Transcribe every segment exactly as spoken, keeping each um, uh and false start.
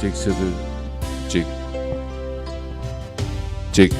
Cek satu. Cek. Cek.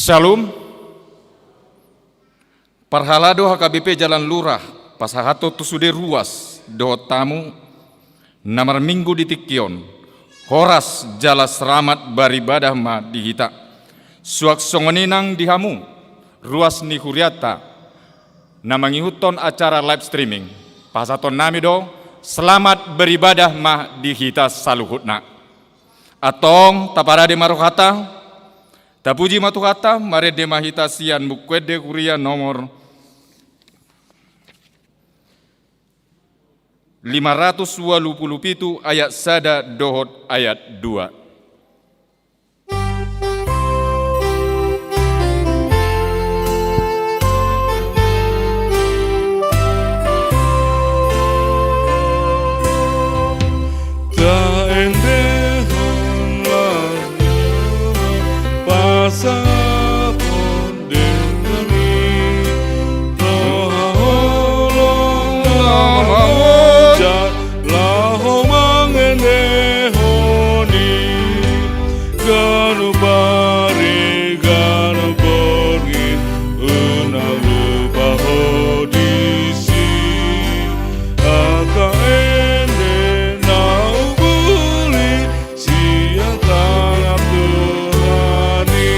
Syalom. Parhalado H K B P Jalan Lurah, pasahathon tu sude ruas dohot hamu na marminggu di tingki on, horas jala selamat beribadah ma di hita. Suang songon i nang di hamu ruas ni hurianta na mangihuthon acara live streaming, pasahatonnami do selamat beribadah ma di hita saluhutna. Antong taparade ma rohanta. Tapuji ma Tuhanta, marende ma hita sian Buku Ende Huria nomor lima ratus ualu pulu pitu, ayat sada dohot ayat dua. Taendehon las ni roha, pasangapon denggan i, roha holong na mangojak, laho mangendehon i. Ganup ari ganup borngin, unang lupa ho disi. Angka ende na hubuli sian tangan Tuhan i,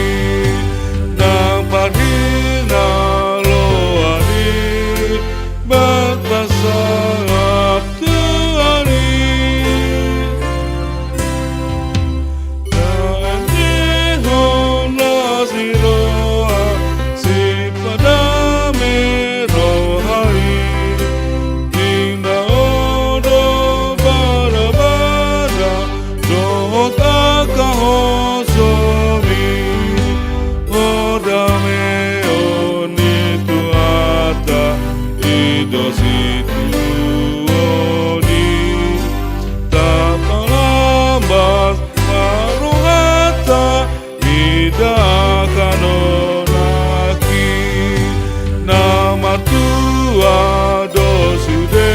nang parhinaloan i buat pasangap Tuhan i. Taendehon las ni roha, sipata dame roha i. Inda odol badabada dohot angka hosom i. Ho dameon ni Tuhanta i do situan i. Tapalambas ma rohanta, ida angka dongan i. Na martua do sude,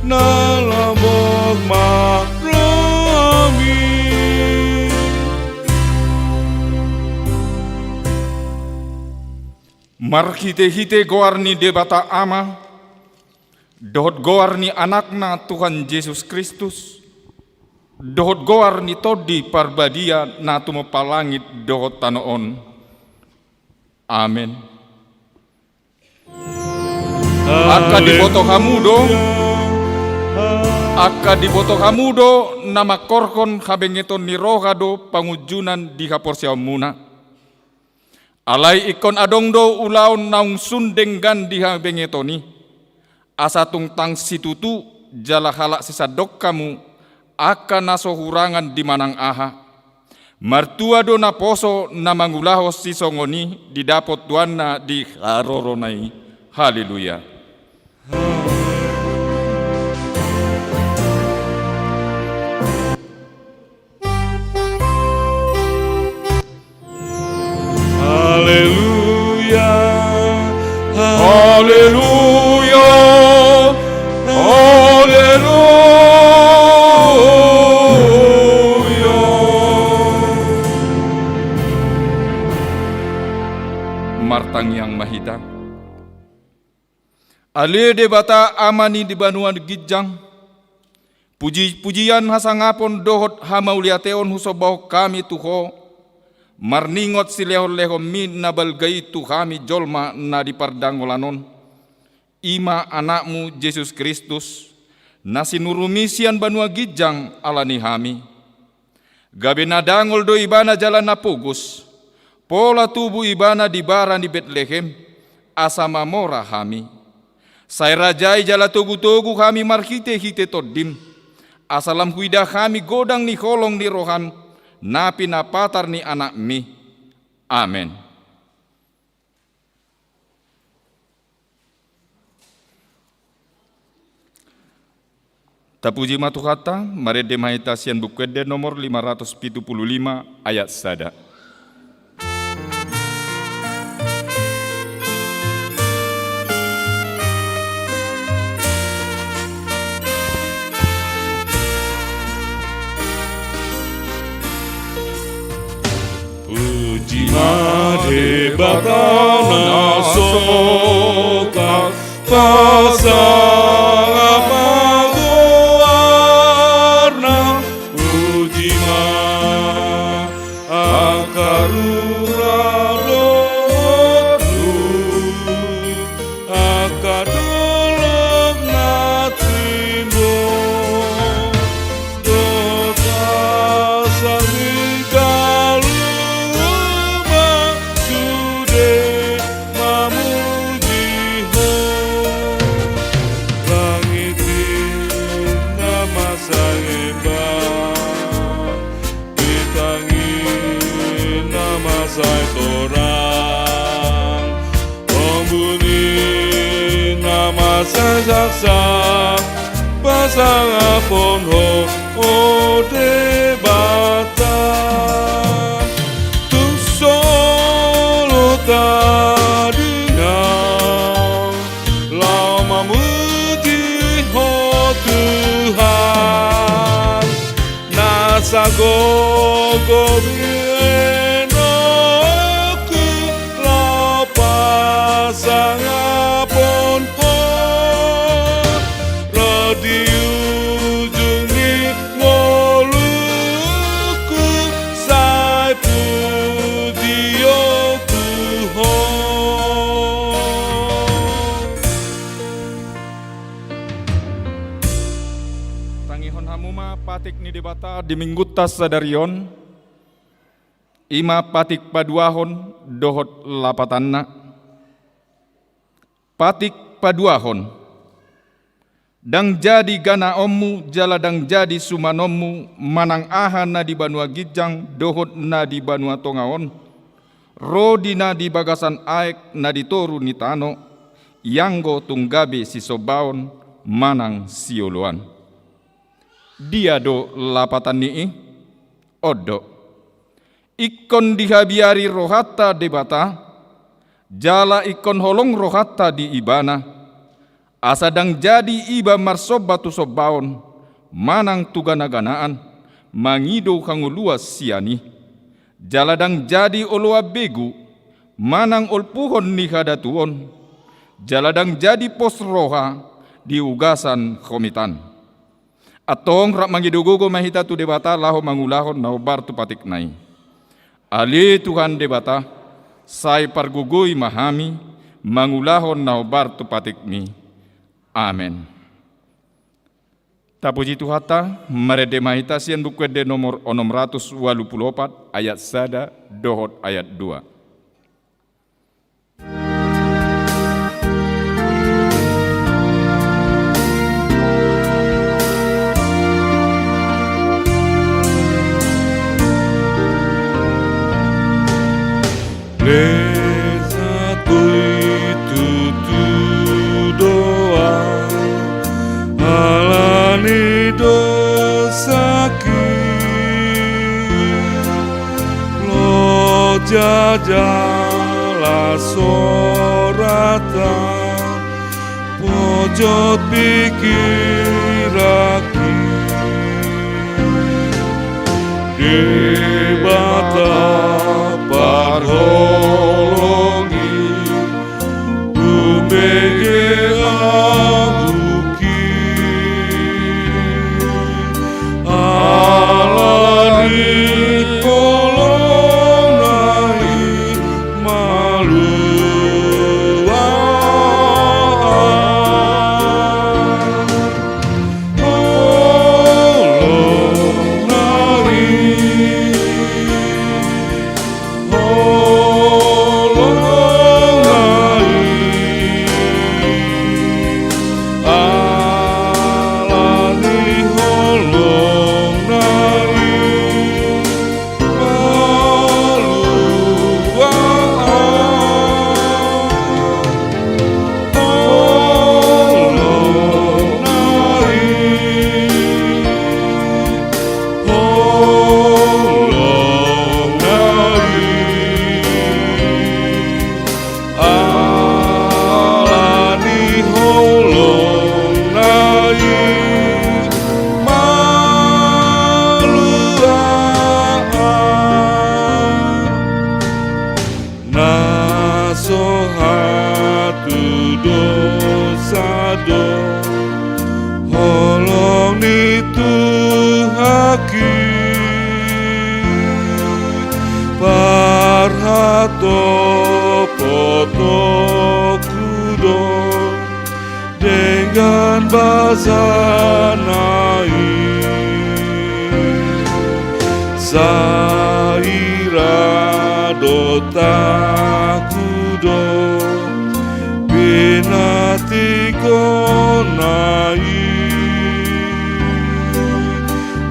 na lambok ma rohami. Marhitehite goar ni Debata Ama, dohot goar ni Anakna Tuhan Jesus Kristus, dohot goar ni Tondi Parbadia na tumompa langit dohot tano on. Amen. Angka diboto hamu do Angka diboto hamu do na mangkorhon habengeton ni roha do pangunjunan di haporseaonmuna. Alai ingkon adong do ulaon naung sun denggan di habengeton i, asa tung tang situtu jala halak sisandok hamu, angka na so hurangan di manang aha. Martua do naposo na mangulahon sisongon i didapot tuanna di harorona i. Haleluya. Haleluya, haleluya, haleluya. Martangiang ma hita. Ale Debata, Ama ni di banua ginjang, puji-pujian, hasangapon dohot hamauliateon husombahon hami tu Ho, marningot silehon-lehonMi na balga i tu hami jolma na di pardangolanon, i ma AnakMu Jesus Kristus, na sinuruMi sian banua ginjang ala ni hami. Gabe na dangol do Ibana jala na pogos, pola tubu Ibana di bara ni Betlehem, asa mamora hami. Sai rajai jala togu-togu hami marhite-hite TondiM, asa lam huida hami godang ni holong ni rohaM, na pinapatar ni AnakMi. Amen. Tapuji ma Tuhanta, marende ma hita sian Buku Ende nomor lima ratus pitu pulu lima ayat sada. Puji ma Debata na so tangkas pasangap ma goarna, puji ma angka rura dohot luhut, angka dolok na timbo dohot asa ni galu ma sude mamuji Ho. Langit i na mansai emban, bintang i na mansai torang, ombun i na mansai saksak, pasangapon Ho, o Debata. Tung so olo tadingol laho mamuji Ho Tuhan, nasa gogo bahenonku laho pasangapon Ho. Ro di ujung ni ngolungku sai pujionku Ho. Tangihon hamu ma patik ni Debata di Minggunta sadari on, i ma patik paduahon dohot lapatanna. Patik paduahon. Ndang jadi ganaonmu jala ndang jadi sumanonmu manang aha na di banua ginjang dohot na di banua tonga on, ro di na di bagasan aek na di toru ni tano, ianggo tung gabe sisombaon manang sioloan. Dia do lapatan ni i? On do. Ingkon dihabiari rohanta Debata, jala ingkon holong rohanta di Ibana, asa ndang jadi iba marsomba tu sombaon manang tu ganaganaan, mangido hangoluan sian i. Jala ndang jadi oloan begu manang olpuhon ni hadatuon, jala ndang jadi pos roha di ugasan homitan. Antong rap mangido gogo ma hita tu Debata laho mangulahon na hombar tu patikna i. Ale Tuhan Debata, sai pargogoi ma hami mangulahon na hombar tu patikmi. Amen. Tapuji Tuhanta, marende ma hita sian Buku Ende nomor onom ratus ualu pulu opat, ayat sada dohot ayat dua. Lesa tutu do au ala ni dosangki, loja jala soratan, pojot pingkiranki. Debata parholong i, umbege ahu ki, ala ni holongna i malua. Holongna i, holongna i, ala ni holongna i malua. Holongna i, holongna i, ala ni holongna i malua. Na so hatudosan do holong ni Tuhanki, parhatopotonku do denggan basana i. Sai ra do taku do pinatikonna i,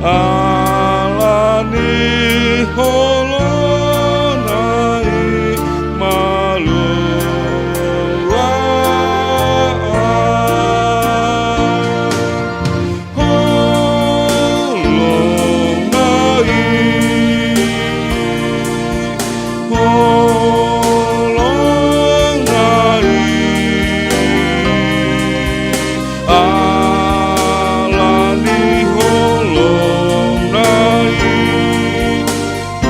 ala ni holongna i malua. Holongna i, holongna i, ala ni holongna i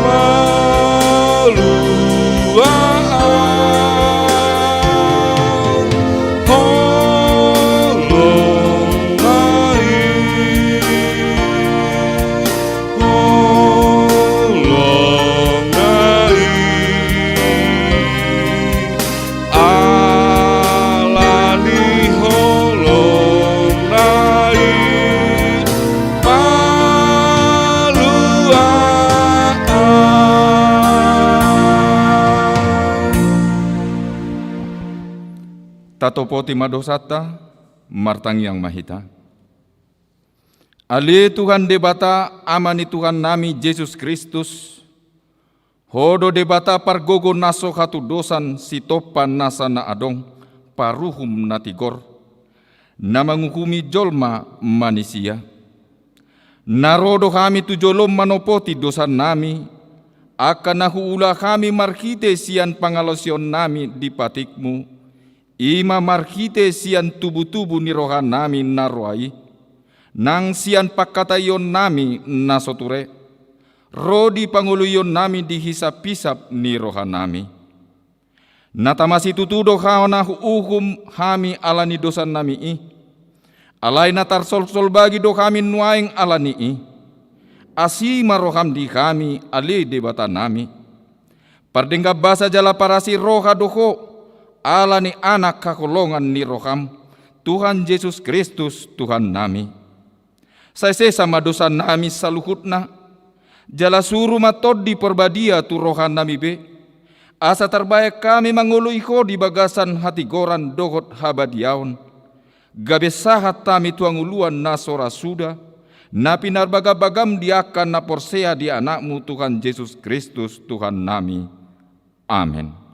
malua. Holongna i, holongna i, ala ni holongna i malua. Tatopoti ma dosanta, martangiang ma hita. Ale Tuhan Debata, Ama ni Tuhannami Jesus Kristus, Ho do Debata pargogo na so hatudosan, sitompa nasa na adong, paruhum na tigor, na manguhumi jolma manisia. Na ro do hami tu jolom manopoti dosannami, angka na huula hami marhite sian pangalaosionnami di patikmu, i ma marhite sian tubutubu ni rohanami na roa i, nang sian pangkataionnami na so ture, ro di pangoloionnami di hisaphisap ni rohanami. Na tama situtu do hona huuhum hami ala ni dosannami i, alai na tarsolsol bagi do hami nuaeng ala ni i. Asi ma roham di hami, ale Debatanami. Pardenggan basa jala parasi roha do Ho, ala ni Anak haholongan ni roham, Tuhan Jesus Kristus Tuhannami. Sai sesa ma dosanami saluhutna, jala suru ma Tondi Parbadia tu rohanami be, asa tarbahen hami mangoloi Ho di bagasan hatigoran dohot habadiaon, gabe sahat hami tu hangoluan na so ra suda, na pinarbagabagam di angka na porsea di Anakmu Tuhan Jesus Kristus Tuhannami. Amen.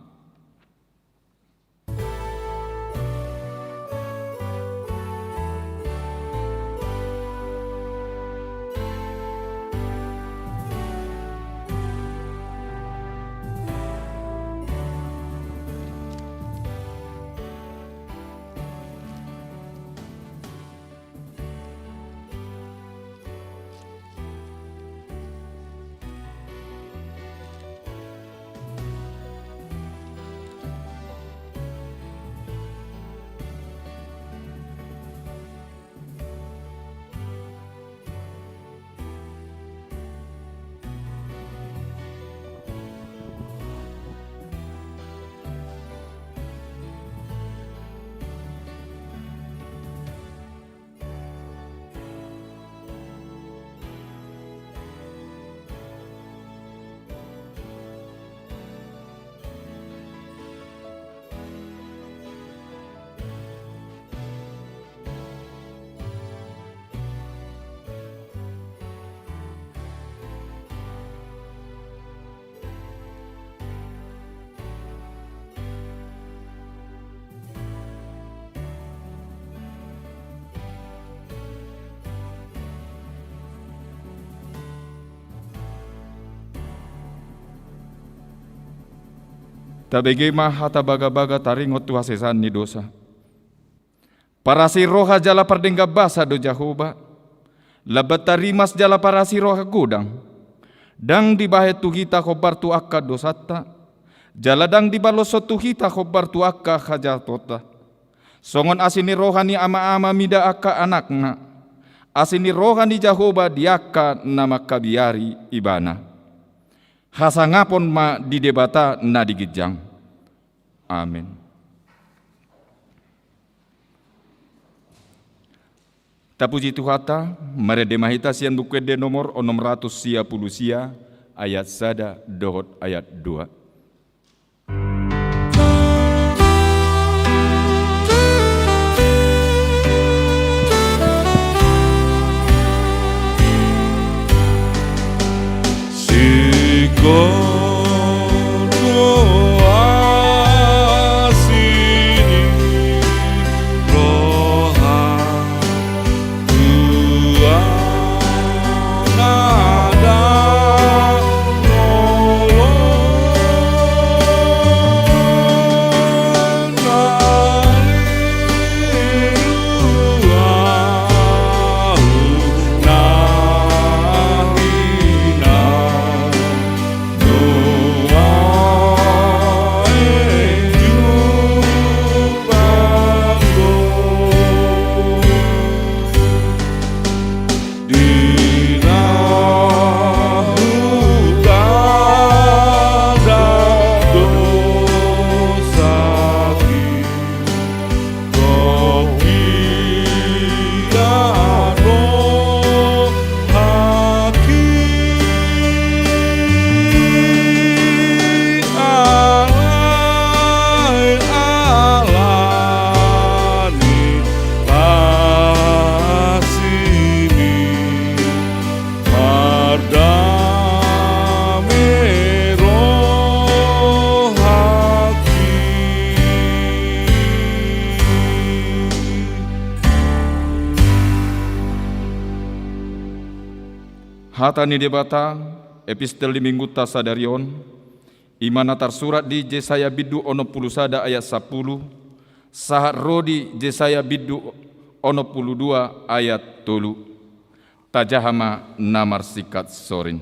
Tabege ma hata bagabaga taringot tu hasesaan ni dosa. Parasi roha jala pardenggan basa do Jahowa. Lambat tarimas jala parasi roha godang. Ndang dibahen tu hita hombar tu angka dosanta, jala ndang dibaloshon tu hita hombar tu angka hajahatonta. Songon asi ni roha ni ama-ama mida angka anakna, asi ni roha ni Jahowa di angka na mangkabiari ibana. Hasangapon ma di Debata na di ginjang. Amen. Tapuji Tuhanta, marende ma hita sian Buku Ende nomor onom ratus sia pulu sia, ayat sada dohot ayat dua. Singkop do asi ni roha, Tuhan na danolona. Di na hutanda dosaki, tondian rohaki. Alai ala ni asimi, mardame rohaki. Hata ni Debata, epistel di Minggunta sadari on, i ma na tarsurat di Jesaya bindu onom pulu sada ayat sampulu, sahat ro di Jesaya bindu onom pulu dua ayat tolu. Tajaha ma na marsingkat sorin.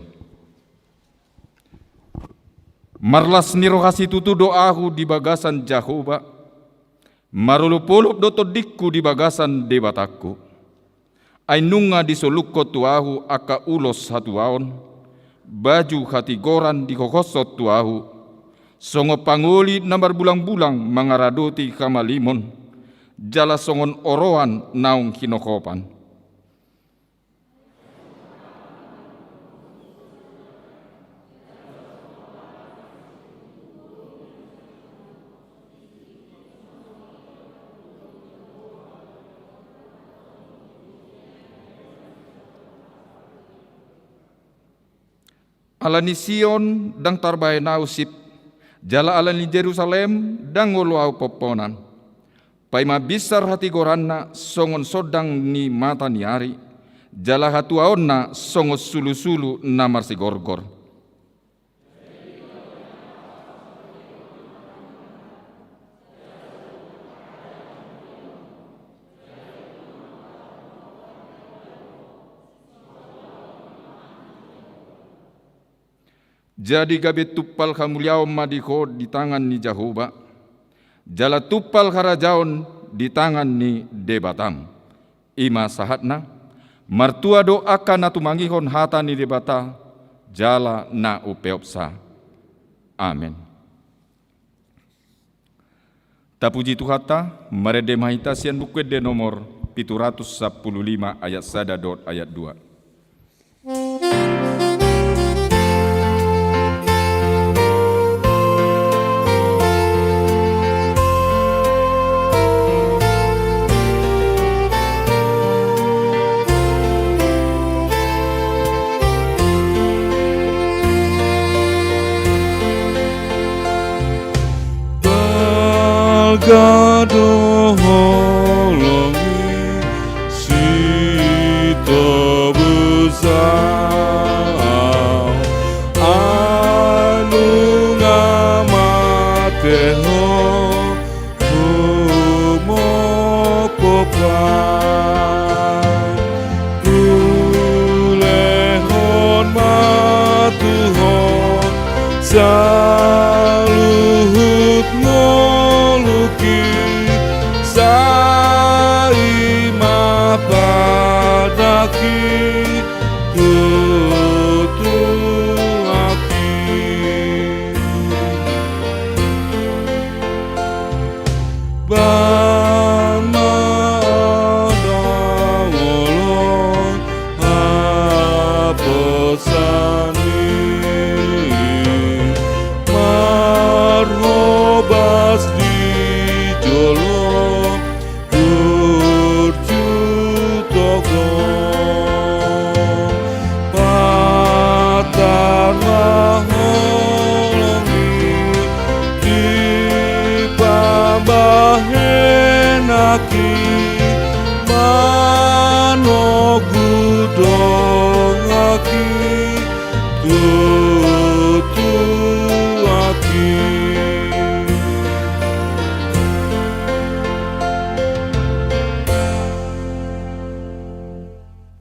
Marlas ni roha situtu do ahu di bagasan Jahowa, marolopolop do tondingku di bagasan Debatangku. Ai nunga disolukkon tu ahu angka ulos hatuaon, baju hatigoran dihohoshon tu ahu, songon pangoli na marbulangbulang mangaradoti hamalimon, jala songon oroan naung hinohopan. Ala ni Sion ndang tarbahen ahu sip, jala ala ni Jerusalem ndang olo ahu pomponan. Paima binsar hatigoranna songon sondang ni mata ni ari, jala hatuaonna songon sulusulu na marsigorgor. Jadi gabe tumpal hamuliaon ma di ho di tangan ni Jahowa, jala tumpal harajaon di tangan ni Debatam. I ma sahatna, martua do angka na tumangihon hata ni Debata, jala na umpeopsa. Amen. Tapuji Tuhanta, marende ma hita sian Buku Ende nomor pitu ratus sampulu lima ayat sada dohot ayat dua. Balga do holong i, sitobus ahu, ai nunga mate ho, humomopopkan. Ulehon ma tu ho saluhut ngolungki, sai ma pandangi tutuaki. Bahen ma adong olo haposan i, marhobas di jolo burju togu. Patar ma holong i, dipambahen aki, manogu dongan i tutuaki.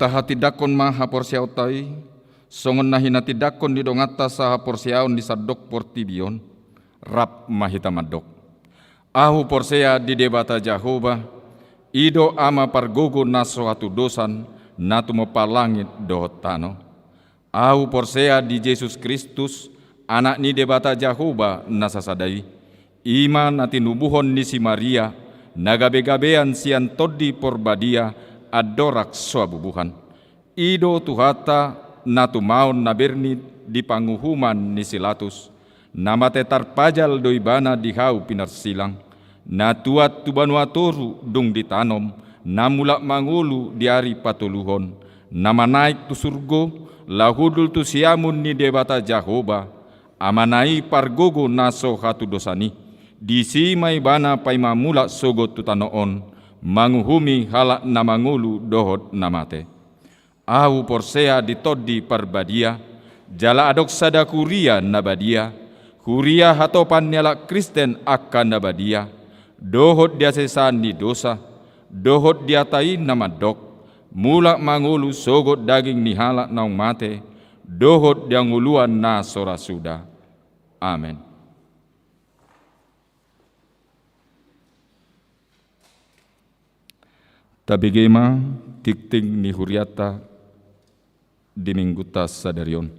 Tahatindangkon ma haporseaonta i, songon na hinatindangkon ni donganta sahaporseaon di sandok portibi on. Rap ma hita mandok. Ahu porsea di Debata Jahowa, i do Ama pargogo na so hatudosan, na tumompa langit dohot tano. Ahu porsea di Jesus Kristus, Anak ni Debata Jahowa na sasada i, i ma na tinubuhon ni si Maria, na gabegabean sian Tondi Porbadia, andorang so habubuhan. I do Tuhanta, na tumaon na berni di panguhuman ni si Latus, na mate tarpajal do Ibana di hau pinarsilang, na tuat tu banua toru dung ditanom, na mulak mangolu di ari patoluhon, na manaek tu surgo, laho hundul tu siamun ni Debata Jahowa, Amana i pargogo na so hatudosan i. Disi ma Ibana paima mulak sogot tu tano on, manguhumi halak na mangolu dohot na mate. Ahu porsea di Tondi Parbadia, jala adong sada huria na badia, huria hatopan ni halak Kristen angka na badia, dohot di hasesaan ni dosa, dohot di hata i na mandok, mulak mangolu sogot daging ni halak naung mate, dohot di hangoluan na so ra suda. Amen. Tabege ma tingting ni hurianta di Minggunta sadari on.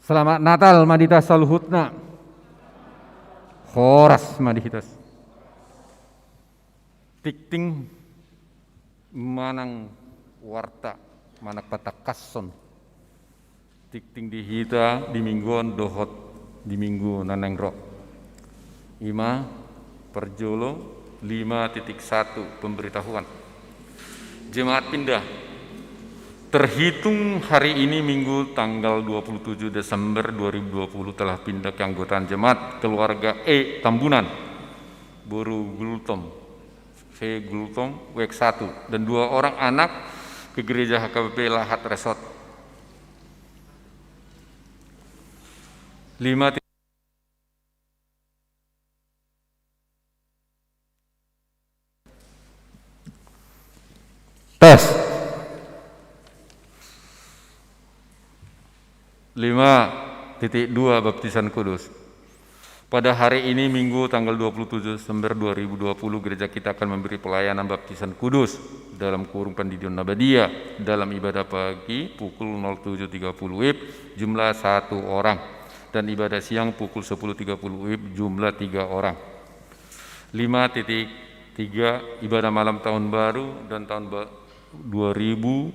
Selamat Natal ma di hita saluhutna. Horas ma di hita. Tingting manang warta manang patangkashon tingting di hita di minggu on dohot di minggu na naeng ro. Ima parjolo, lima titik satu, pemberitahuan. Jemaat pindah. Terhitung hari ini Minggu tanggal dua puluh tujuh Desember dua ribu dua puluh telah pindah keanggotaan jemaat keluarga E Tambunan, Boru Gultom, V Gultom, W X satu, dan dua orang anak ke gereja H K B P Lahat Resort. Lima Tes. Lima titik dua, baptisan kudus. Pada hari ini, Minggu, tanggal dua puluh tujuh Desember dua ribu dua puluh, gereja kita akan memberi pelayanan baptisan kudus, dalam kurung, pendidikan na badia, dalam ibadah pagi pukul nol tujuh tiga puluh W I B, jumlah satu orang, dan ibadah siang pukul sepuluh tiga puluh W I B, jumlah tiga orang. Lima titik tiga, ibadah malam tahun baru dan tahun ba-, dua ribu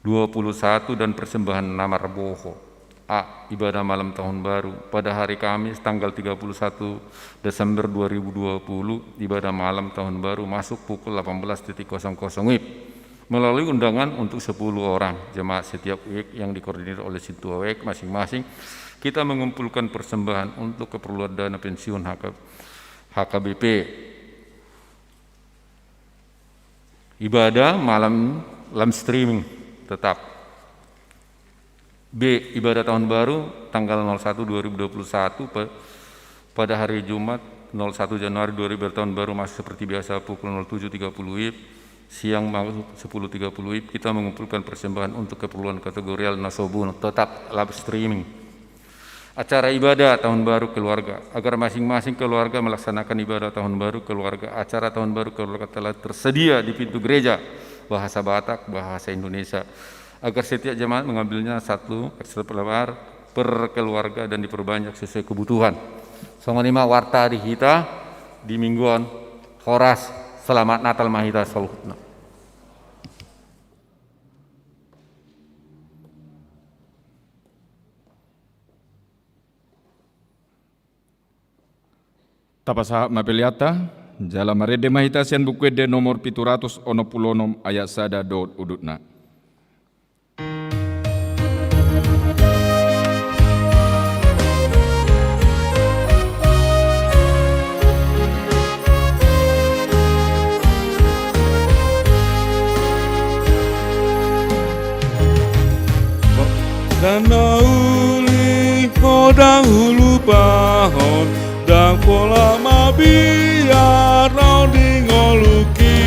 dua puluh satu dan persembahan na marboho. A. Ibadah malam tahun baru. Pada hari Kamis, tanggal tiga puluh satu Desember dua ribu dua puluh, ibadah malam tahun baru masuk pukul delapan belas titik kosong kosong W I B. Melalui undangan untuk sepuluh orang jemaat setiap W I B yang dikoordinir oleh sintua W I B masing-masing, kita mengumpulkan persembahan untuk keperluan dana pensiun H K, H K B P. Ibadah malam live streaming tetap. B. Ibadah tahun baru tanggal nol satu dua ribu dua puluh satu, pe-, pada hari Jumat, nol satu Januari dua ribu, tahun baru masuk seperti biasa pukul nol tujuh tiga puluh W I B, siang masuk sepuluh tiga puluh W I B, kita mengumpulkan persembahan untuk keperluan kategorial na so bunut, tetap live streaming. Acara ibadah tahun baru keluarga, agar masing-masing keluarga melaksanakan ibadah tahun baru keluarga. Acara tahun baru keluarga telah tersedia di pintu gereja, bahasa Batak, bahasa Indonesia, agar setiap jemaat mengambilnya satu eksempilar per keluarga dan diperbanyak sesuai kebutuhan. Songon i ma warta di hita di minggu on. Horas, selamat Natal ma hita saluhutna. Tapasahat ma peleanta, jala marende ma hita sian Buku Ende nomor pitu ratus onom pulu onom, ayat sada dohot udutna. Ndang na uli ho, ndang hulupahon, ndang pola mabiar ahu di ngolungki.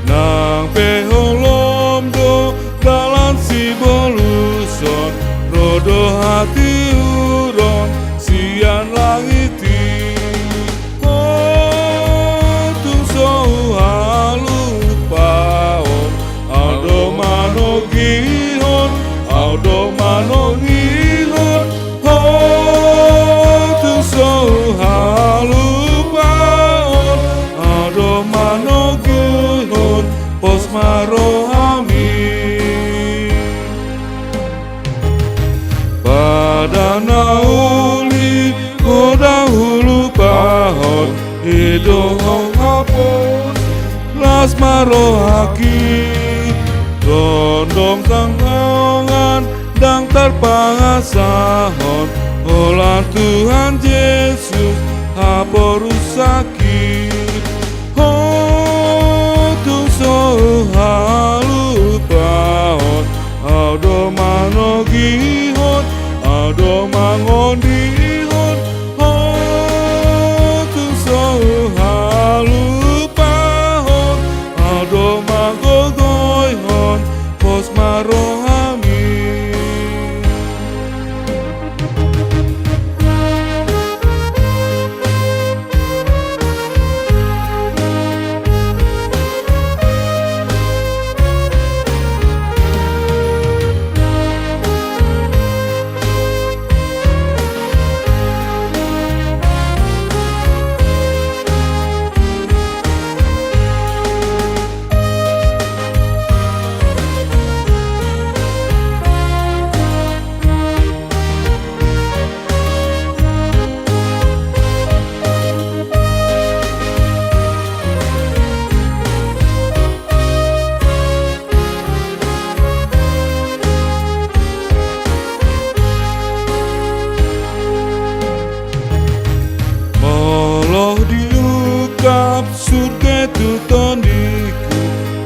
Nang pe holom do dalan siboluson, ro do hatiuron sian langit i. Ho tung so huhalupahon, ahu do manogihon, ahu do manogihon. Ho tung so huhalupahon, ahu do manogihon. Pos ma rohami. Padan na uli ho, ndang hulupahon, i do ho haposan, las ma rohaki. Tondong sangkaongan ndang tarpangasahon, holan Tuhan Jesus haporusaki. Ho tung so huhalupahon, ahu do manogihon, ahu do mangondihon. Ho tung so huhalupahon, ahu do manggogoihon. Pos ma rohami. Tondingku,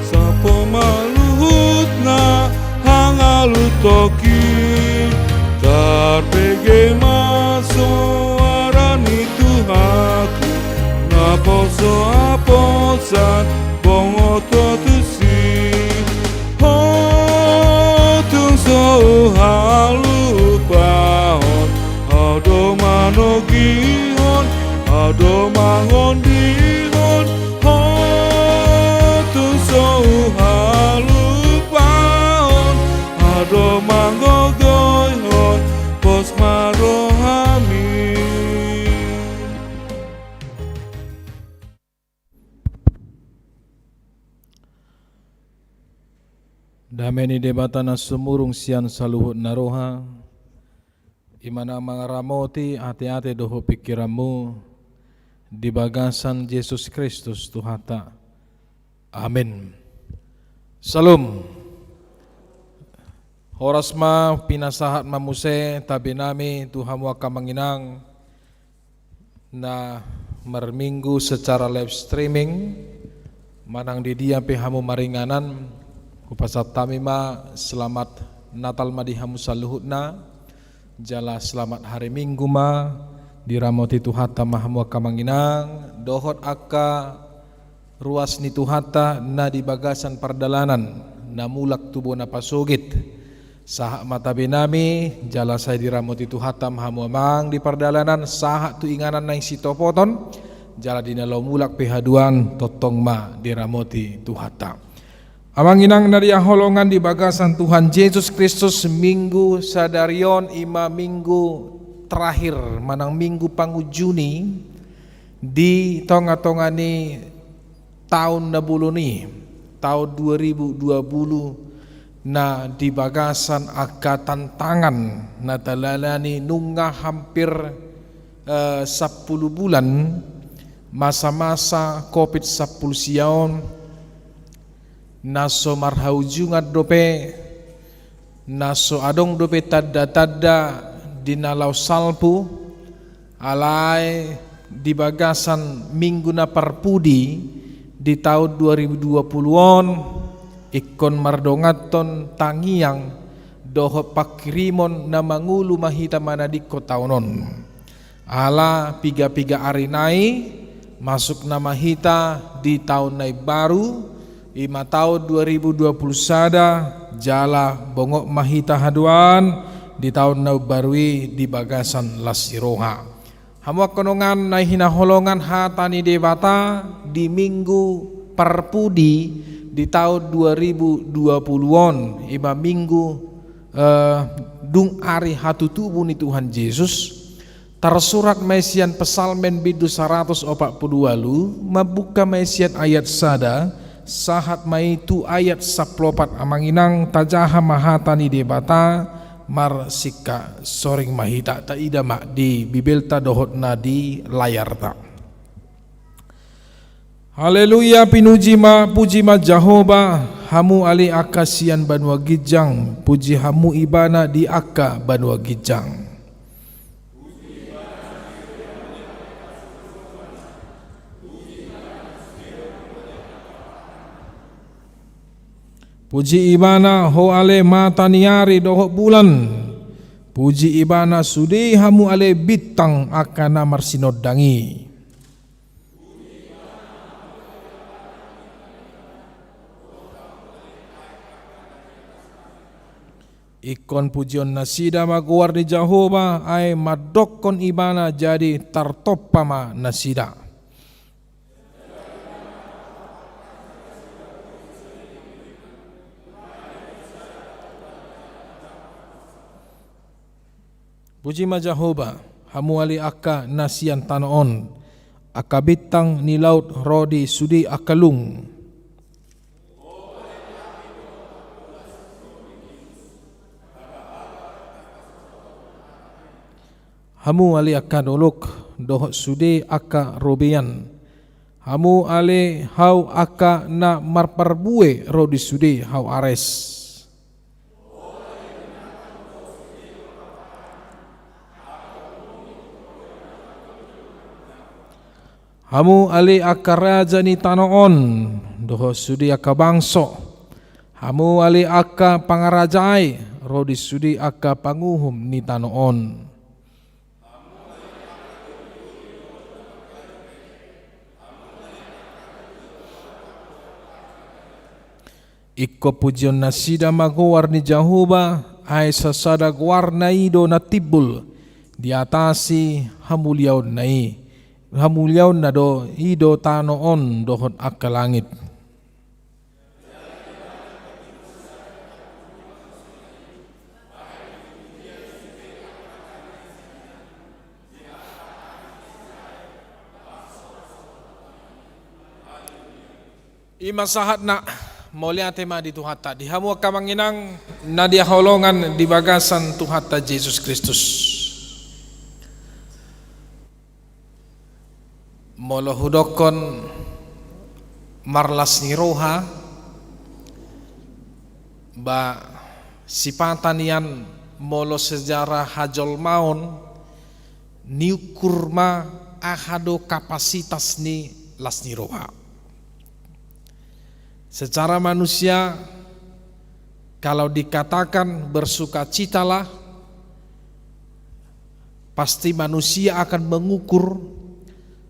sapo ma luhutna hangalutonki. Tarpege ma soara ni Tuhanku, naposo aposan bongot ho tusi. Ho tung so huhalupahon, Ho do manogihon, Ho do mangondihon, Ho tung so huhalupahon, Ho do manggogoihon, pos ma rohami. Dame ni Debata na sumurung sian saluhut na roha, i ma na mangaramoti ateate dohot pingkiranmu di bagasan Jesus Kristus Tuhanta. Amin. Syalom. Horas ma, pinasahat ma muse tabe nami tu hamu angka amang inang na marminggu secara live streaming, manang di dia pe hamu maringanan, hupasahat hami ma selamat Natal ma di hamu saluhutna, jala selamat hari Minggu ma, diramoti Tuhanta ma hamu angka amang inang, dohot angka ruas ni Tuhanta na di bagasan pardalanan, na mulak tu bona pasogit. Sahat ma tabe nami, jala sai diramoti Tuhanta ma hamu amang di pardalanan, sahat tu inganan naeng sitopoton, jala di na laho mulak pe haduan, tongtong ma diramoti Tuhanta. Amang inang na hinaholongan di bagasan Tuhan Jesus Kristus, Minggu sadari on i ma minggu terakhir, manang minggu pangujuni di tonga-tonga ni taon na bolon i, taon dua ribu dua puluh, na di bagasan angka tantangan na talalani nunga hampir, eh, sampulu bulan masa-masa covid sampulu sia on, na so marhaujungan dope, na so adong dope tanda-tanda di na laho salpu, alai di bagasan minggu na parpudi di taon dua ribu dua puluh on, ingkon mardonganhon tangiang dohot panghirimon na mangolu ma hita manadingkon taon on. Ala piga-piga ari nai, masuk nama hita di taon na imbaru, i ma taon dua ribu dua puluh sada, jala bongot ma hita haduan di taon na imbaru i di bagasan las ni roha. Hamu angka dongan na hinaholongan, hata ni Debata di minggu parpudi di taon dua ribu dua puluh on, i ma minggu, eh, dung ari hatutubu ni Tuhan Jesus, tarsurat ma i sian Psalmen bindu saratus opat pulu ualu, mambuka ma i sian ayat sada, sahat ma i tu ayat sampulu opat. Amang inang, tajaha ma hata ni Debata, marsingkat soring ma hita, taida ma di Bibelta dohot na di layarta. Haleluya, pinuji ma, puji ma Jahowa, hamu ale angka sian banua ginjang, puji hamu Ibana di angka banua ginjang. Puji Ibana, ho ale mata ni ari dohot bulan. Puji Ibana sude hamu ale bintang angka na marsinondang i. Ingkon pujion nasida ma goar ni Jahowa, ai mandokkon Ibana, jadi tartompa ma nasida. Puji ma Jahowa, hamu ale angka na sian tano on, angka bintang ni laut ro di sude angka lung. Hamu ale angka dolok dohot sude angka robean. Hamu ale hau angka na marparbue ro di sude hau Ares. Hamu ale angka raja ni tano on, dohot sude angka bangso, hamu ale angka pangarajai, ro di sude angka panguhum ni tano on. Ingkon pujionnasida ma goar ni Jahowa, ai sasada goarna i do na timbul, di atas i hamuliaonna i, hamuliaonna do i do tano on dohot angka langit. I ma sahatna. Mauliate ma di Tuhanta, di hamu angka amang inang na hinaholongan di bagasan Tuhanta Jesus Kristus. Molo hudokkon marlas ni roha, ba sipata nian molo sejarah hajolmaon, niukur ma aha do kapasitas ni las ni roha. Secara manusia, kalau dikatakan bersukacitalah, pasti manusia akan mengukur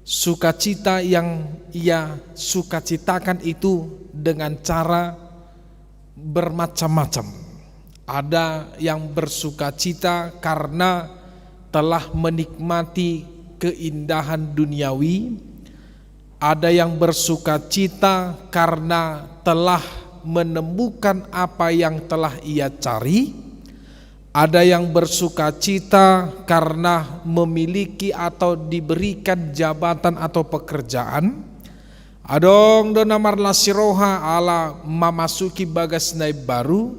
sukacita yang ia sukacitakan itu dengan cara bermacam-macam. Ada yang bersukacita karena telah menikmati keindahan duniawi, ada yang bersukacita karena telah menemukan apa yang telah ia cari, ada yang bersukacita karena memiliki atau diberikan jabatan atau pekerjaan, adong do na marlas ni roha ala mamasuki bagas na imbaru,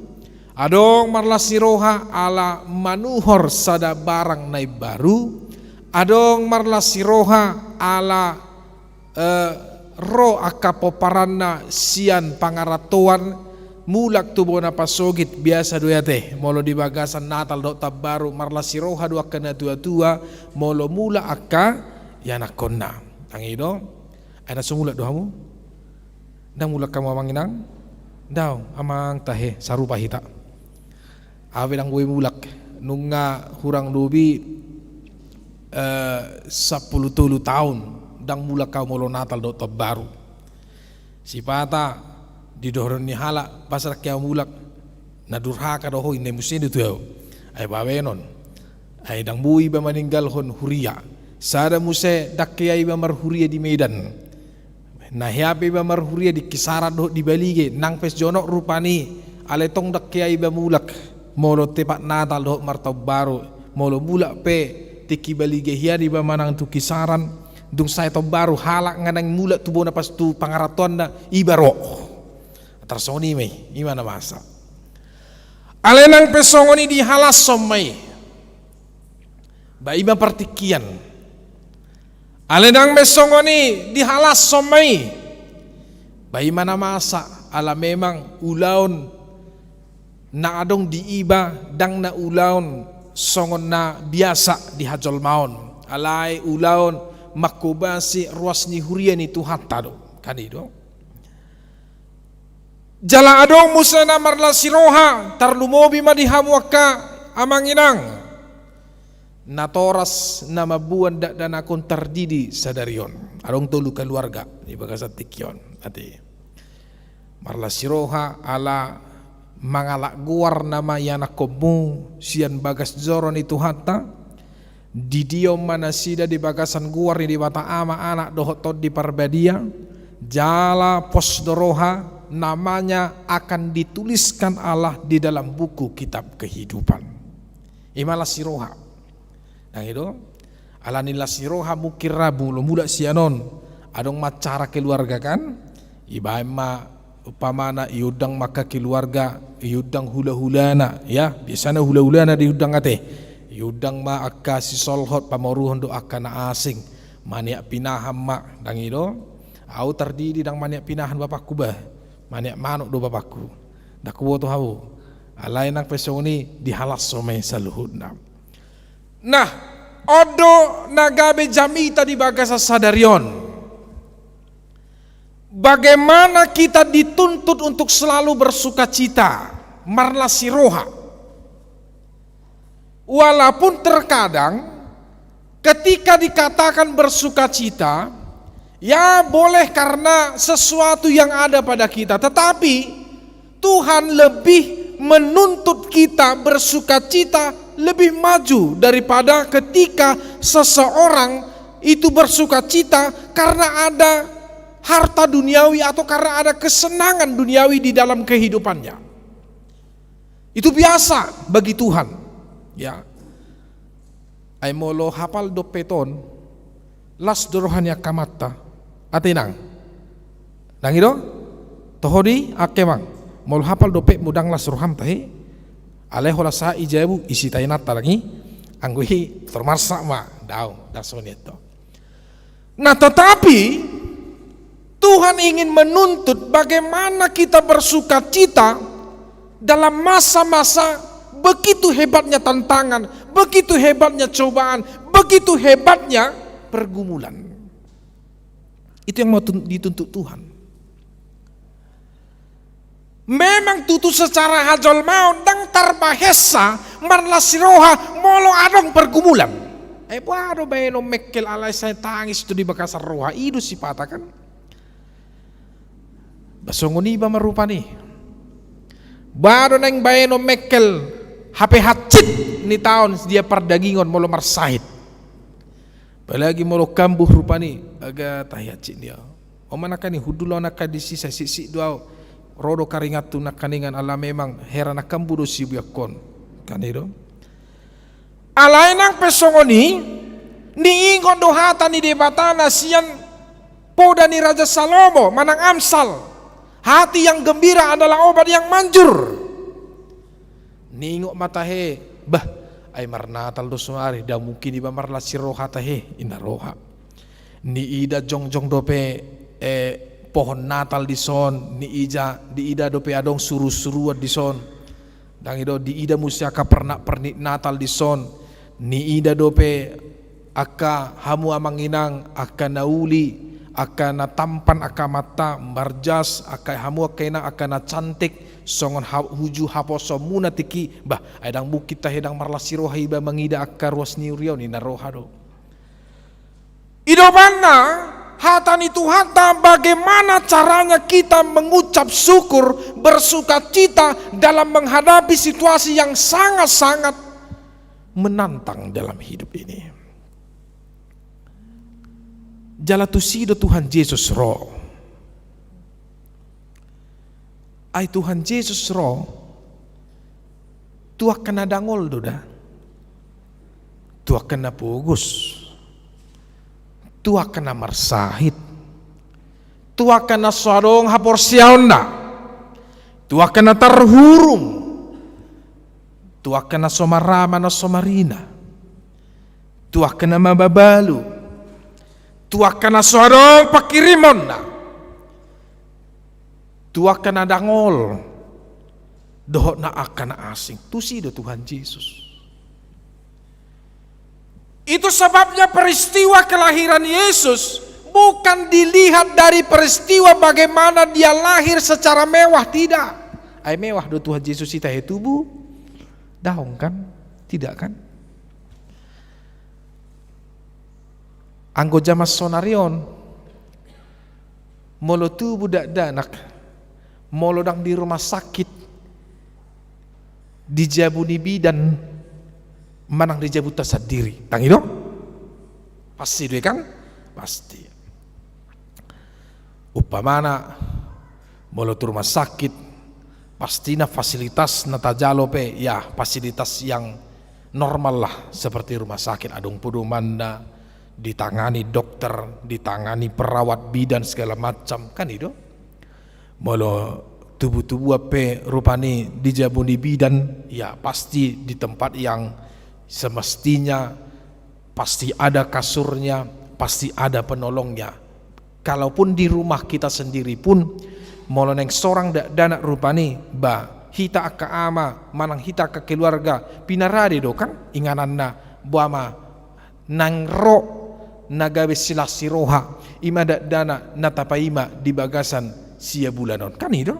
adong marlas ni roha ala manuhor sada barang na imbaru, adong marlas ni roha ala, eh, ro angka pomparanna sian pangarantoan mulak tu bona pasogit. Biasa do i ate, molo di bagasan Natal dohot taon baru marlas ni roha do angka na tua-tua molo mulak angka ianakkonna. Ndang i do? Ai na so mulak do hamu? Ndang mulak hamu amang inang? Ndang, amang tahe, sarupa hita. Au pe ndang boi mulak, nunga hurang lobi, eh, sampulu tolu taon ndang mulak au molo Natal dohot taon baru. Sipata didohonon ni halak, boasa ndang hea au mulak, na durhaka do ho, ninna i muse do tu au. Ai bahenon. Ai ndang boi iba maninggalhon huria. Sada muse ndang hea iba marhuria di Medan. Na hea pe iba marhuria di Kisaran dohot di Balige, nang pe jonok rupani, alai tong ndang hea iba mulak molo tepat Natal dohot martaon baru. Molo mulak pe tingki Balige hian iba manang tu Kisaran, dung sae taon baru halak nga naeng mulak tu bona pas tu pangarantoanna, iba ro. Tarsongon i ma i, i ma na masa. Alai nang pe songon i dihalashon ma i. Ba i ma partingkian. Alai nang pe songon i dihalashon ma i. Ba i ma na masa, ala memang ulaon na adong di iba ndang na ulaon songon na biasa di hajolmaon. Alai ulaon manghobasi ruas ni huria ni Tuhanta do. Kan i do. Jala adong muse na marlas ni roha, tarlumobi ma di hamu angka amang inang. Natoras na mamboan dakdanak on tardidi sadari on. Adong tolu keluarga di bagasan tingki on. Ate. Marlas ni roha ala mangalap goar na ma ianakkonmu sian bagas joro ni Tuhanta. Didion ma nasida di bagasan goar ni Debata Ama, Anak dohot Tondi Parbadia, jala pos do roha, namanya akan dituliskan Allah di dalam buku kitab kehidupan. I ma las ni roha. Ndang i do? Ala ni las ni roha mungkin ra molo mulak sian on, adong ma acara keluarga kan, ibaen ma umpamana iundang ma angka keluarga, iundang hulahulana, ya, biasana hulahulana diundang ate. Iundang ma angka sisolhot, pamoruhon dohot angka na asing. Maniak pinahan ma, ndang i do? Au tardidi ndang maniak pinahan bapakku bah. Maniak manuk do bapakku. Ndang huboto hau. Alai nang pe songon i dihalashon ma i saluhutna. Nah, on do na gabe jamita di bagasan sadari on. Bagaimana kita dituntut untuk selalu bersukacita, marlas ni roha. Walaupun terkadang ketika dikatakan bersukacita, ya boleh karena sesuatu yang ada pada kita, tetapi Tuhan lebih menuntut kita bersukacita lebih maju daripada ketika seseorang itu bersukacita karena ada harta duniawi atau karena ada kesenangan duniawi di dalam kehidupannya. Itu biasa bagi Tuhan. Ya. Ai molo hapal dope ton, las do roha ni angka amanta. Ate inang. Ndang i do? Toho di angka amang. Molo hapal dope mudang las roham tahe. Alai holan sahat i jabu isi tainanta lagi. Anggo i tor marsak ma. Daong, ndang songon i do. Nah, tetapi Tuhan ingin menuntut bagaimana kita bersukacita dalam masa-masa begitu hebatnya tantangan, begitu hebatnya cobaan, begitu hebatnya pergumulan. Itu yang mau tun-, dituntut Tuhan. Memang tutu secara hajolmaon ndang tarbahensa marlas ni roha molo adong pergumulan. Ai boha do baenon mengkel alai sai tangis do di bagasan roha, i do sipata kan. Ba songon i ba marupani. Boha do naeng baenon mengkel hape hansit ni taon dia pardagingon molo marsahit. Apalagi molo kambuh rupani, aga tahe hansit dia. Oma nangkaning hundul au nangkaning disi, sai sik-sik do au. Ro do karingathu nangkaningan ala memang hera na kambuh do sibuakkon. Kan i do. Alai nang pe songon i, niingot do hata ni Debata na sian poda ni Raja Salomo manang Amsal. Hati yang gembira adalah obat yang manjur. Niingot ma tahe, bah, ai marnatal do saonari, ndang mungkin iba marlas ni roha tahe, inna roha. Niida jongjong dope, eh, pohon Natal dison, niida, niida dope adong surusuruan dison. Ndang i do, niida muse angka pernak-pernik Natal dison. Niida dope angka hamu amang inang, angka na uli, angka na tampan angka amanta, marjas, angka hamu angka inang, angka na cantik, songon ha-, uju haposoonmuna tingki, bah, ai ndang mungkin tahe ndang marlas ni roha iba mangida angka ruas ni huria on, inna roha do. Idobanna hata ni Tuhanta, bagaimana caranya kita mengucap syukur, bersukacita dalam menghadapi situasi yang sangat-sangat menantang dalam hidup ini. Jala tusi do Tuhan Jesus ro. Ai Tuhan Jesus ro, tu angka na dangol do da. Tu angka na pogos. Tu angka na marsahit. Tu angka na so adong haporseaonna. Tu angka na tarhurung. Tu angka na so marama, na so marina. Tu angka na mababalu. Tu angka na so adong pangkirimonna. Tu angka na dangol. Dohot na angka na asing. Tusi do Tuhan Jesus. Itu sebabnya peristiwa kelahiran Yesus bukan dilihat dari peristiwa bagaimana dia lahir secara mewah, tidak. Ai mewah do Tuhan Jesus i tahe tubu? Daong kan? Tidak kan? Anggo jaman saonari on, molo tubu dakdanak, molo ndang di rumah sakit, di jabu ni bidan, manang di jabunta sandiri. Ndang i do? Pasti do i kan? Pasti. Umpamana, molo tu rumah sakit, pastina fasilitas na tajalo pe, ya, fasilitas yang normal lah, seperti rumah sakit, adong podomanna, ditangani dokter, ditangani perawat bidan segala macam, kan i do? Molo tubu-tubuan pe rupani di jabu ni bidan, ya pasti di tempat yang semestinya, pasti ada kasurnya, pasti ada penolongnya. Kalaupun di rumah kita sendiri pun, molo naeng sorang dakdanak rupani, ba, hita angka ama, manang hita angka keluarga, pinarade do kan ingananna, boha ma, naeng ro na gabe silas ni roha, i ma dakdanak na tapaima di bagasan sia bulan on. Kan i do?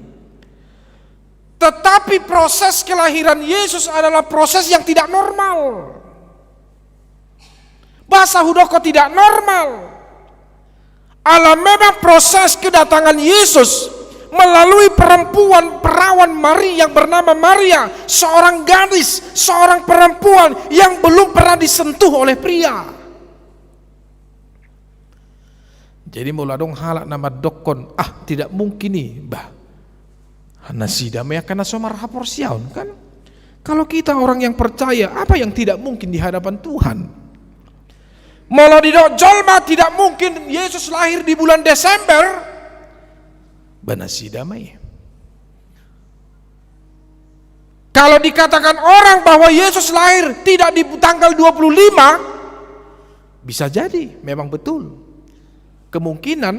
Tetapi proses kelahiran Yesus adalah proses yang tidak normal. Boasa hudokkon tidak normal? Ala memang proses kedatangan Yesus melalui perempuan perawan Maria yang bernama Maria, seorang gadis, seorang perempuan yang belum pernah disentuh oleh pria. Jadi molo adong halak na mandokkon, "Ah, tidak mungkin i," bah, nasida ma i angka na so marhaporseaon, kan? Kalau kita orang yang percaya, apa yang tidak mungkin di hadapan Tuhan? Molo didok jolma tidak mungkin Yesus lahir di bulan Desember, bah, nasida ma i. Kalau dikatakan orang bahwa Yesus lahir tidak di tanggal dua puluh lima, bisa jadi memang betul. Kemungkinan,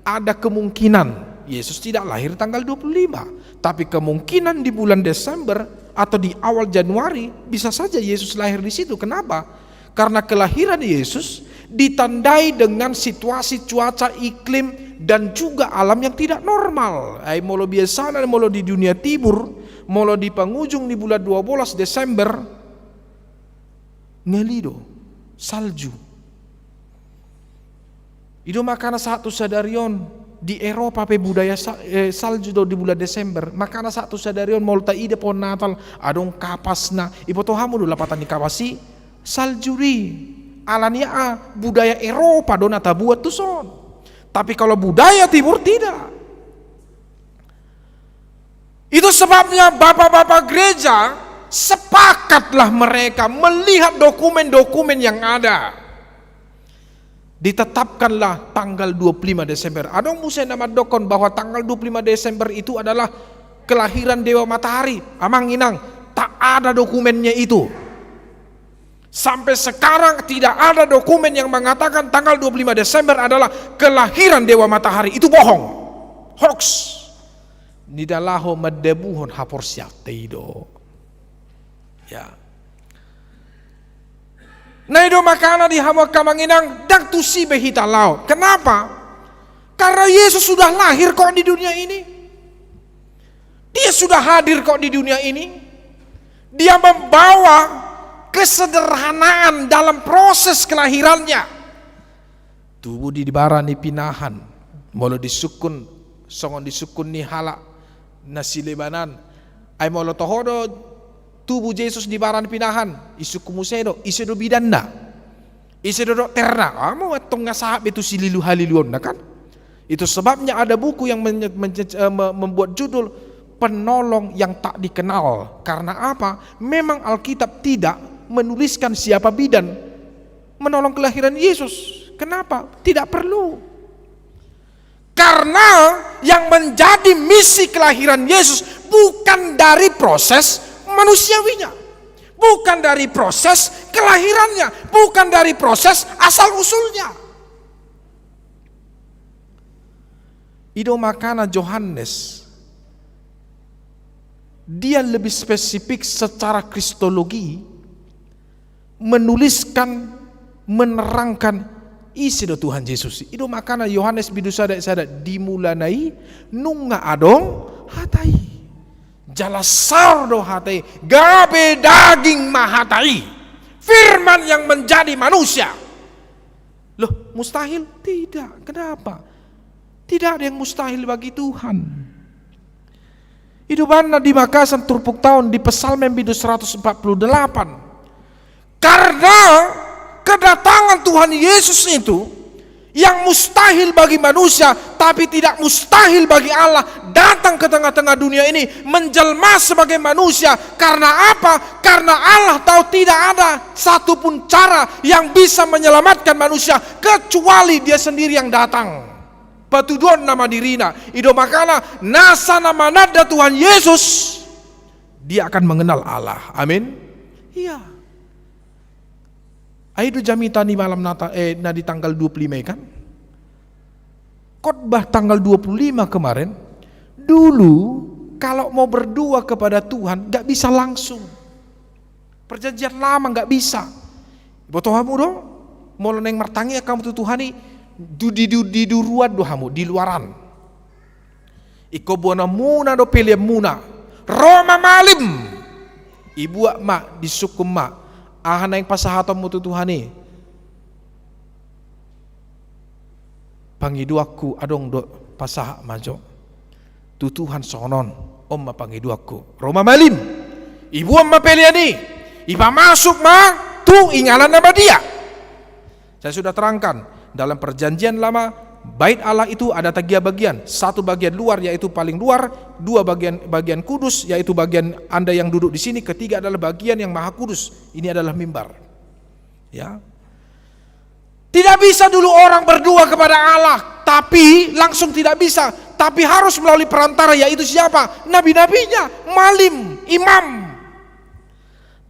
ada kemungkinan Yesus tidak lahir tanggal dua puluh lima, tapi kemungkinan di bulan Desember atau di awal Januari bisa saja Yesus lahir di situ. Kenapa? Karena kelahiran Yesus ditandai dengan situasi cuaca, iklim, dan juga alam yang tidak normal. Ai molo biasana, molo di dunia timur, molo di pangujung ni bulan dua bolas Desember, ngali do, salju. I do makana sahat tu sadari on di Eropa pe budaya sa-, eh, salju do di bulan Desember. Makana sahat tu sadari on molo taida pohon Natal, adong kapasna. Iboto hamu do lapatan ni kapas i? Salju do i. Alani aha? Budaya Eropa do na tabuat tuson. Tapi kalau budaya timur tidak. Itu sebabnya bapak-bapak gereja sepakatlah mereka melihat dokumen-dokumen yang ada. Ditetapkanlah tanggal dua puluh lima Desember. Adong muse na mandokkon bahwa tanggal dua puluh lima Desember itu adalah kelahiran Dewa Matahari. Amang inang, tak ada dokumennya itu. Sampai sekarang tidak ada dokumen yang mengatakan tanggal dua puluh lima Desember adalah kelahiran Dewa Matahari. Itu bohong. Hoax. Nidalaho mandabuhon haporseaonta i do. Ya. Na i do makana di hamu angka amang inang, ndang tusi be hita laho. Kenapa? Karena Yesus sudah lahir kok di dunia ini. Dia sudah hadir kok di dunia ini. Dia membawa kesederhanaan dalam proses kelahirannya. Tubu di bara ni pinahan. Molo disungkun, songon disungkun ni halak na sileban an. Ai molo toho do tubu Jesus di bara ni pinahan, disungkun muse do, ise do bidanna? Ise do dokterna? Amu antong nga sahat be tu sililu haliluonna, kan? Itu sebabnya ada buku yang menye-, menye-, eh, me-, membuat judul Penolong yang Tak Dikenal. Karena apa? Memang Alkitab tidak menuliskan siapa bidan menolong kelahiran Yesus. Kenapa? Tidak perlu. Karena yang menjadi misi kelahiran Yesus bukan dari proses manusiawinya, bukan dari proses kelahirannya, bukan dari proses asal-usulnya. I do makana Johannes, dia lebih spesifik secara kristologi, menuliskan, menerangkan ise do Tuhan Jesus. I do makana Johannes bindu sada sada, di mulana i nunga adong Hata i. Jala saor do Hata i, gabe daging ma Hata i. Firman yang menjadi manusia. Loh, mustahil? Tidak. Kenapa? Tidak ada yang mustahil bagi Tuhan. I do bahenna di bagasan turpukta on di Psalmen bindu seratus empat puluh delapan. Karena kedatangan Tuhan Yesus itu yang mustahil bagi manusia, tapi tidak mustahil bagi Allah, datang ke tengah-tengah dunia ini, menjelma sebagai manusia. Karena apa? Karena Allah tahu tidak ada satupun cara yang bisa menyelamatkan manusia kecuali Dia sendiri yang datang. Patuduhonna ma dirina. I do makana nasa na mananda Tuhan Yesus, dia akan mengenal Allah. Amin. Iya. Ai do jamita ni malam Nata-, eh, na di tanggal dua puluh lima i, kan? Khotbah tanggal dua puluh lima kemarin, dulu kalau mau berdoa kepada Tuhan nggak bisa langsung. Perjanjian Lama nggak bisa. Boto hamu do? Molo naeng martangiang hamu tu Tuhan i, du-, di, di, di duruan do hamu, di luaran. Ingkon boanonmuna do peleanmuna. Ro ma malim. Ibuat ma, disungkun ma. Aha naeng pasahatonmu tu Tuhan i? Pangidoanku adong do, pasahat ma jo. Tu Tuhan songon on, on ma pangidoanku. Ro ma malim. Ibuat ma pelean i. Ipamasuk ma tu inganan na badia. Saya sudah terangkan, dalam Perjanjian Lama, Bait Allah itu ada tiga bagian. Satu bagian luar, yaitu paling luar, dua bagian, bagian kudus, yaitu bagian Anda yang duduk di sini, ketiga adalah bagian yang maha kudus. Ini adalah mimbar. Ya. Tidak bisa dulu orang berdoa kepada Allah, tapi langsung tidak bisa, tapi harus melalui perantara, yaitu siapa? Nabi-nabinya, malim, imam.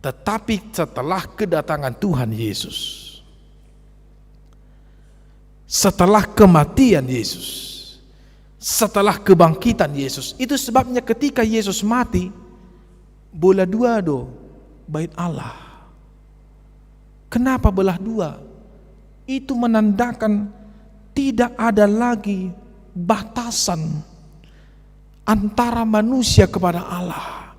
Tetapi setelah kedatangan Tuhan Yesus, setelah kematian Yesus, setelah kebangkitan Yesus, itu sebabnya ketika Yesus mati, bola dua do Bait Allah. Kenapa belah dua? Itu menandakan tidak ada lagi batasan antara manusia kepada Allah.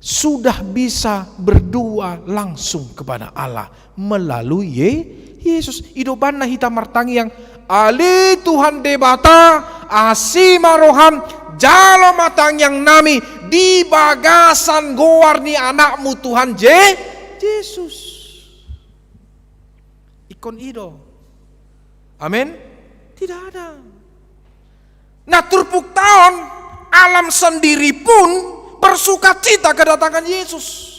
Sudah bisa berdoa langsung kepada Allah melalui Ye-, Yesus. I do umbahen na hita martangiang, ale Tuhan Debata, asi ma roham, jalo ma tangiang nami di bagasan goar ni anakmu Tuhan Je-, Yesus. Ingkon i do. Amin? Tidak ada. Nah, turpukta on, alam sendiri pun bersukacita kedatangan Yesus.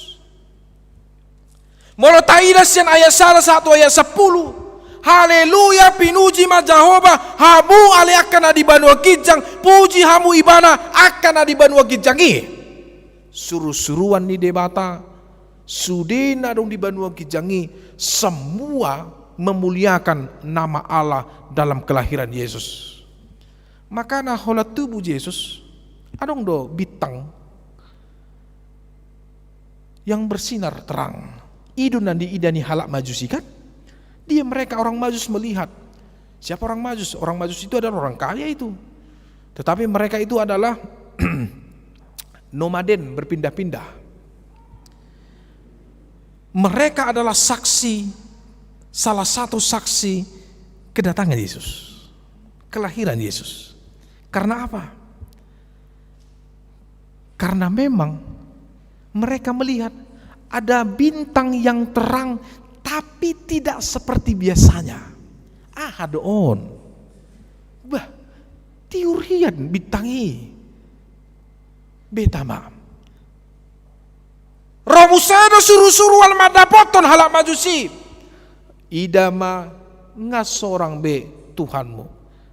Molo taida sian ayat sada sahat tu ayat sampulu. Haleluya, pinuji ma Jahowa, hamu ale angka na di banua ginjang, puji hamu Ibana angka na di banua ginjang i. Suru-suruan ni Debata, sude na adong di banua ginjang i, semua memuliakan nama Allah dalam kelahiran Yesus. Makana holan tubu Jesus, adong do bintang yang bersinar terang. I do na diida ni halak Majusi, kan? Dia, mereka orang Majus melihat. Siapa orang Majus? Orang Majus itu adalah orang kaya itu. Tetapi mereka itu adalah nomaden, berpindah-pindah. Mereka adalah saksi, salah satu saksi kedatangan Yesus, kelahiran Yesus. Karena apa? Karena memang mereka melihat ada bintang yang terang, tapi tidak seperti biasanya. Aha do on? Bah, tiur hian bintang i. Beta ma. Ro muse do suru-suruan mandapothon halak Majusi. Ida ma, nga sorang be Tuhanmu.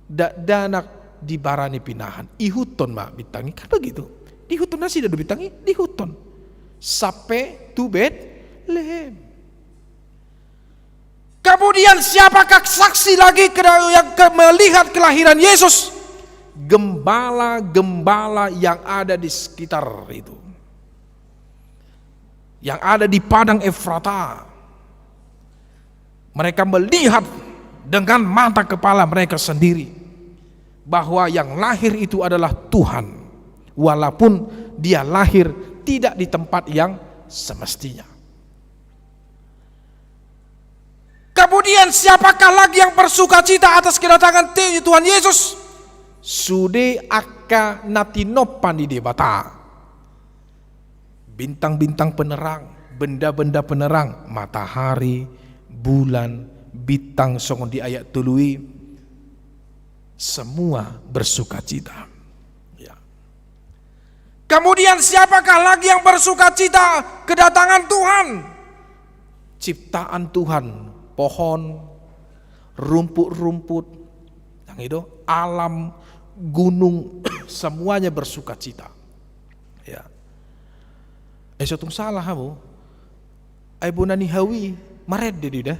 Dakdanak di bara ni pinahan. Ihuthon ma bintang i, kan begitu. Diihuthon nasida do bintang i, diihuthon. Sampe tu Betlehem. Kemudian siapakah saksi lagi kena-, yang ke-, melihat kelahiran Yesus? Gembala-gembala yang ada di sekitar itu. Yang ada di padang Efrata. Mereka melihat dengan mata kepala mereka sendiri bahwa yang lahir itu adalah Tuhan, walaupun dia lahir tidak di tempat yang semestinya. Kemudian, siapakah lagi yang bersukacita atas kedatangan Tuhan Yesus? Sude angka na tinompa ni Debata. Bintang-bintang penerang, benda-benda penerang, matahari, bulan, bintang, songon di ayat tolu i, semua bersukacita. Ya. Kemudian, siapakah lagi yang bersukacita kedatangan Tuhan? Ciptaan Tuhan, pohon, rumput-rumput, yang itu, alam, gunung, semuanya bersukacita. Ya. Eh, so tung salah hamu. Ai bona ni hau i marende do i da.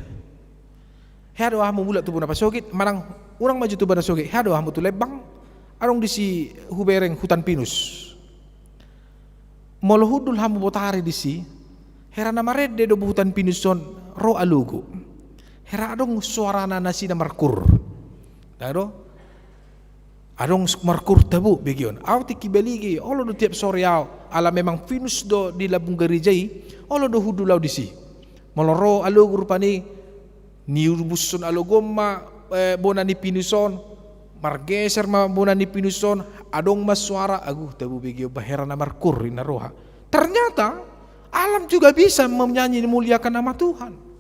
Hea do hamu mulak tu bona pasogit, manang unang maju tu bona sogit. Hea do hamu tu lembang, adong disi hubereng hutan pinus. Molo hundul hamu botari disi, hera na marende do hutan pinus on, ro alogo. Hera adong suarana nasida markur. Ndang do? Adong markur tabu begeon. Au tingki baligi, olo do tiap sore au. Ala memang pinus do di lambung gareja i, olo do hundul au disi. Molo ro alogo rupani, niubushon alogoon ma, eh, bona ni pinus on, margeser ma bona ni pinus on, adong ma suara, agu, tabu begeon ba hera na markur i na roha. Ternyata, alam juga bisa menyanyi memuliakan nama Tuhan.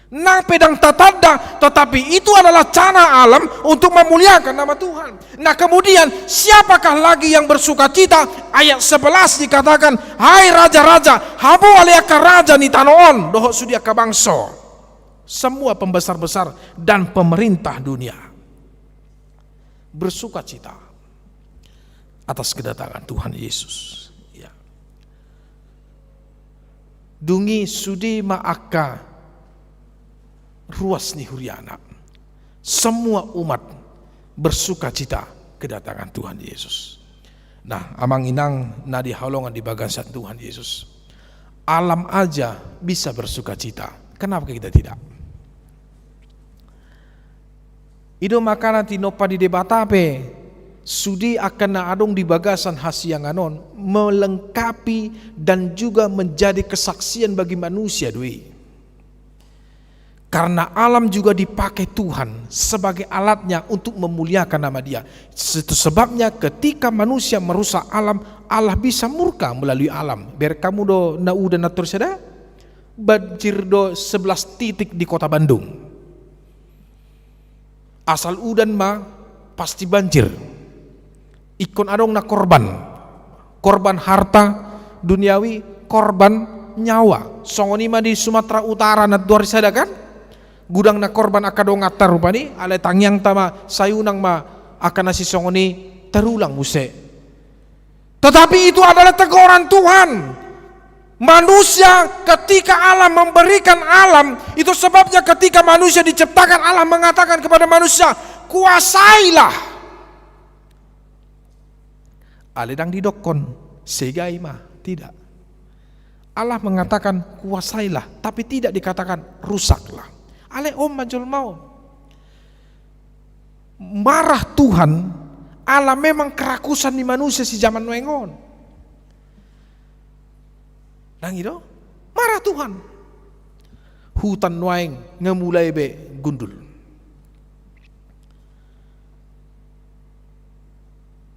Nang pe ndang tatanda, tetapi itu adalah cara alam untuk memuliakan nama Tuhan. Nah, kemudian, siapakah lagi yang bersukacita? Ayat sebelas dikatakan, "Hai raja-raja, hamu ale angka raja ni tano on, dohot sude angka bangso, semua pembesar-besar dan pemerintah dunia, bersukacita atas kedatangan Tuhan Yesus." Ya. Dung i sude ma angka ruas ni huriana. Semua umat bersukacita kedatangan Tuhan Yesus. Nah, amang inang na dihaholongan di bagasan Tuhan Yesus, alam aja bisa bersukacita. Kenapa kita tidak? I do makana tinompa ni Debata pe, sude angka na adong di bagasan hasiangan on, melengkapi dan juga menjadi kesaksian bagi manusia do i. Karena alam juga dipakai Tuhan sebagai alatnya untuk memuliakan nama Dia. Itu sebabnya ketika manusia merusak alam, Allah bisa murka melalui alam. Bereng hamu do na udan na tor sada? Banjir do sebelas titik di Kota Bandung. Asal udan ma, pasti banjir. Ingkon adong na korban. Korban harta duniawi, korban nyawa. Songon i ma di Sumatera Utara na tor sada kan? Godang na korban angka donganta rupani, alai tangiangta ma, sai unang ma angka na sisongon i tarulang muse. Tetapi itu adalah teguran Tuhan. Manusia, ketika Allah memberikan alam, itu sebabnya ketika manusia diciptakan, Allah mengatakan kepada manusia, "Kuasailah." Alai ndang didokkon, "Segai ma." Tidak. Allah mengatakan, "Kuasailah," tapi tidak dikatakan, "Rusaklah." Alai on ma jolma on. Marah Tuhan, ala memang kerakusan ni manusia sijaman nuaeng on. Ndang i do? Marah Tuhan. Hutan nuaeng nga mulai be gundul.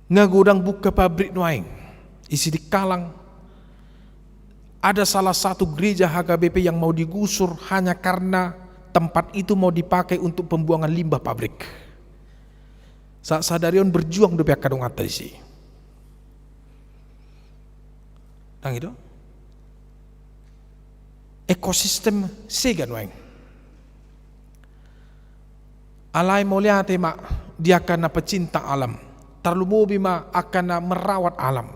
Nga godang buka pabrik nuaeng. I Sidikalang, ada salah satu gereja H K B P yang mau digusur hanya karena tempat itu mau dipakai untuk pembuangan limbah pabrik. Sa-, sadari on berjuang dope angka donganta disi. Ndang i do? Ekosistem sega nuaeng. Alai mauliate ma di angka na pecinta alam. Tarlumobi ma angka na merawat alam.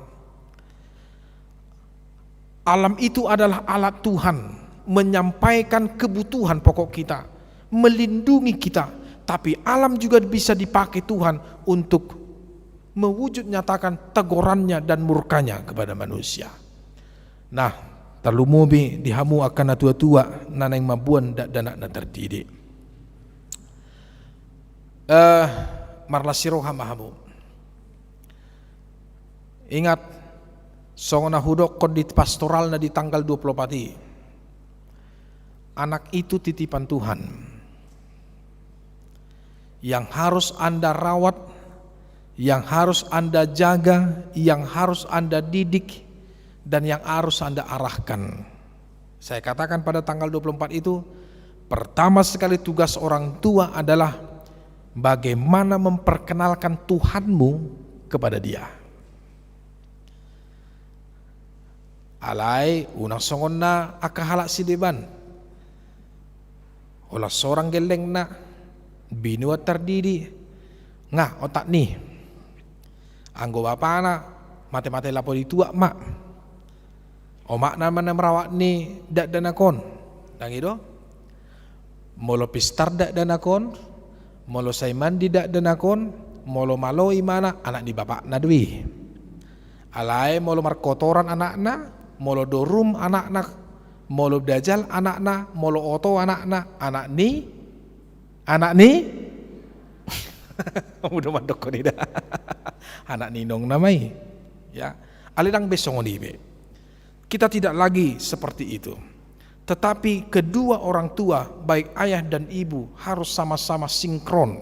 Alam itu adalah alat Tuhan menyampaikan kebutuhan pokok kita, melindungi kita. Tapi alam juga bisa dipakai Tuhan untuk mewujud nyatakan tegurannya dan murkanya kepada manusia. Nah, tarlumobi di hamu angka na tua-tua na naeng mamboan dakdanak na tardidi. Eh, marlas ni roha ma hamu. Ingat, songon na hudokkon di pastoralna di tanggal dua puluh empat i, anak itu titipan Tuhan yang harus Anda rawat, yang harus Anda jaga, yang harus Anda didik, dan yang harus Anda arahkan. Saya katakan pada tanggal dua puluh empat itu, pertama sekali tugas orang tua adalah bagaimana memperkenalkan Tuhanmu kepada dia. Alai, unang songon na angka halak sideban. Holan sorang gellengna, binoan tardidi, nga otak ni. Anggo bapana, mate-mate lapo dituak ma. Omakna ma na merawat ni dakdanak on. Ndang i do? Molo pistar dakdanak on, molo sai mandi dakdanak on, molo malo imana, anak ni bapakna do i. Alai molo markotoran anakna, molo dorum anakna, molo dajal anakna, molo oto anakna, anak ni Anak ni? Hamu do mandokkon i da. Anak ni inongna ma i. Ya. Alai ndang be songon i be. Kita tidak lagi seperti itu. Tetapi kedua orang tua, baik ayah dan ibu, harus sama-sama sinkron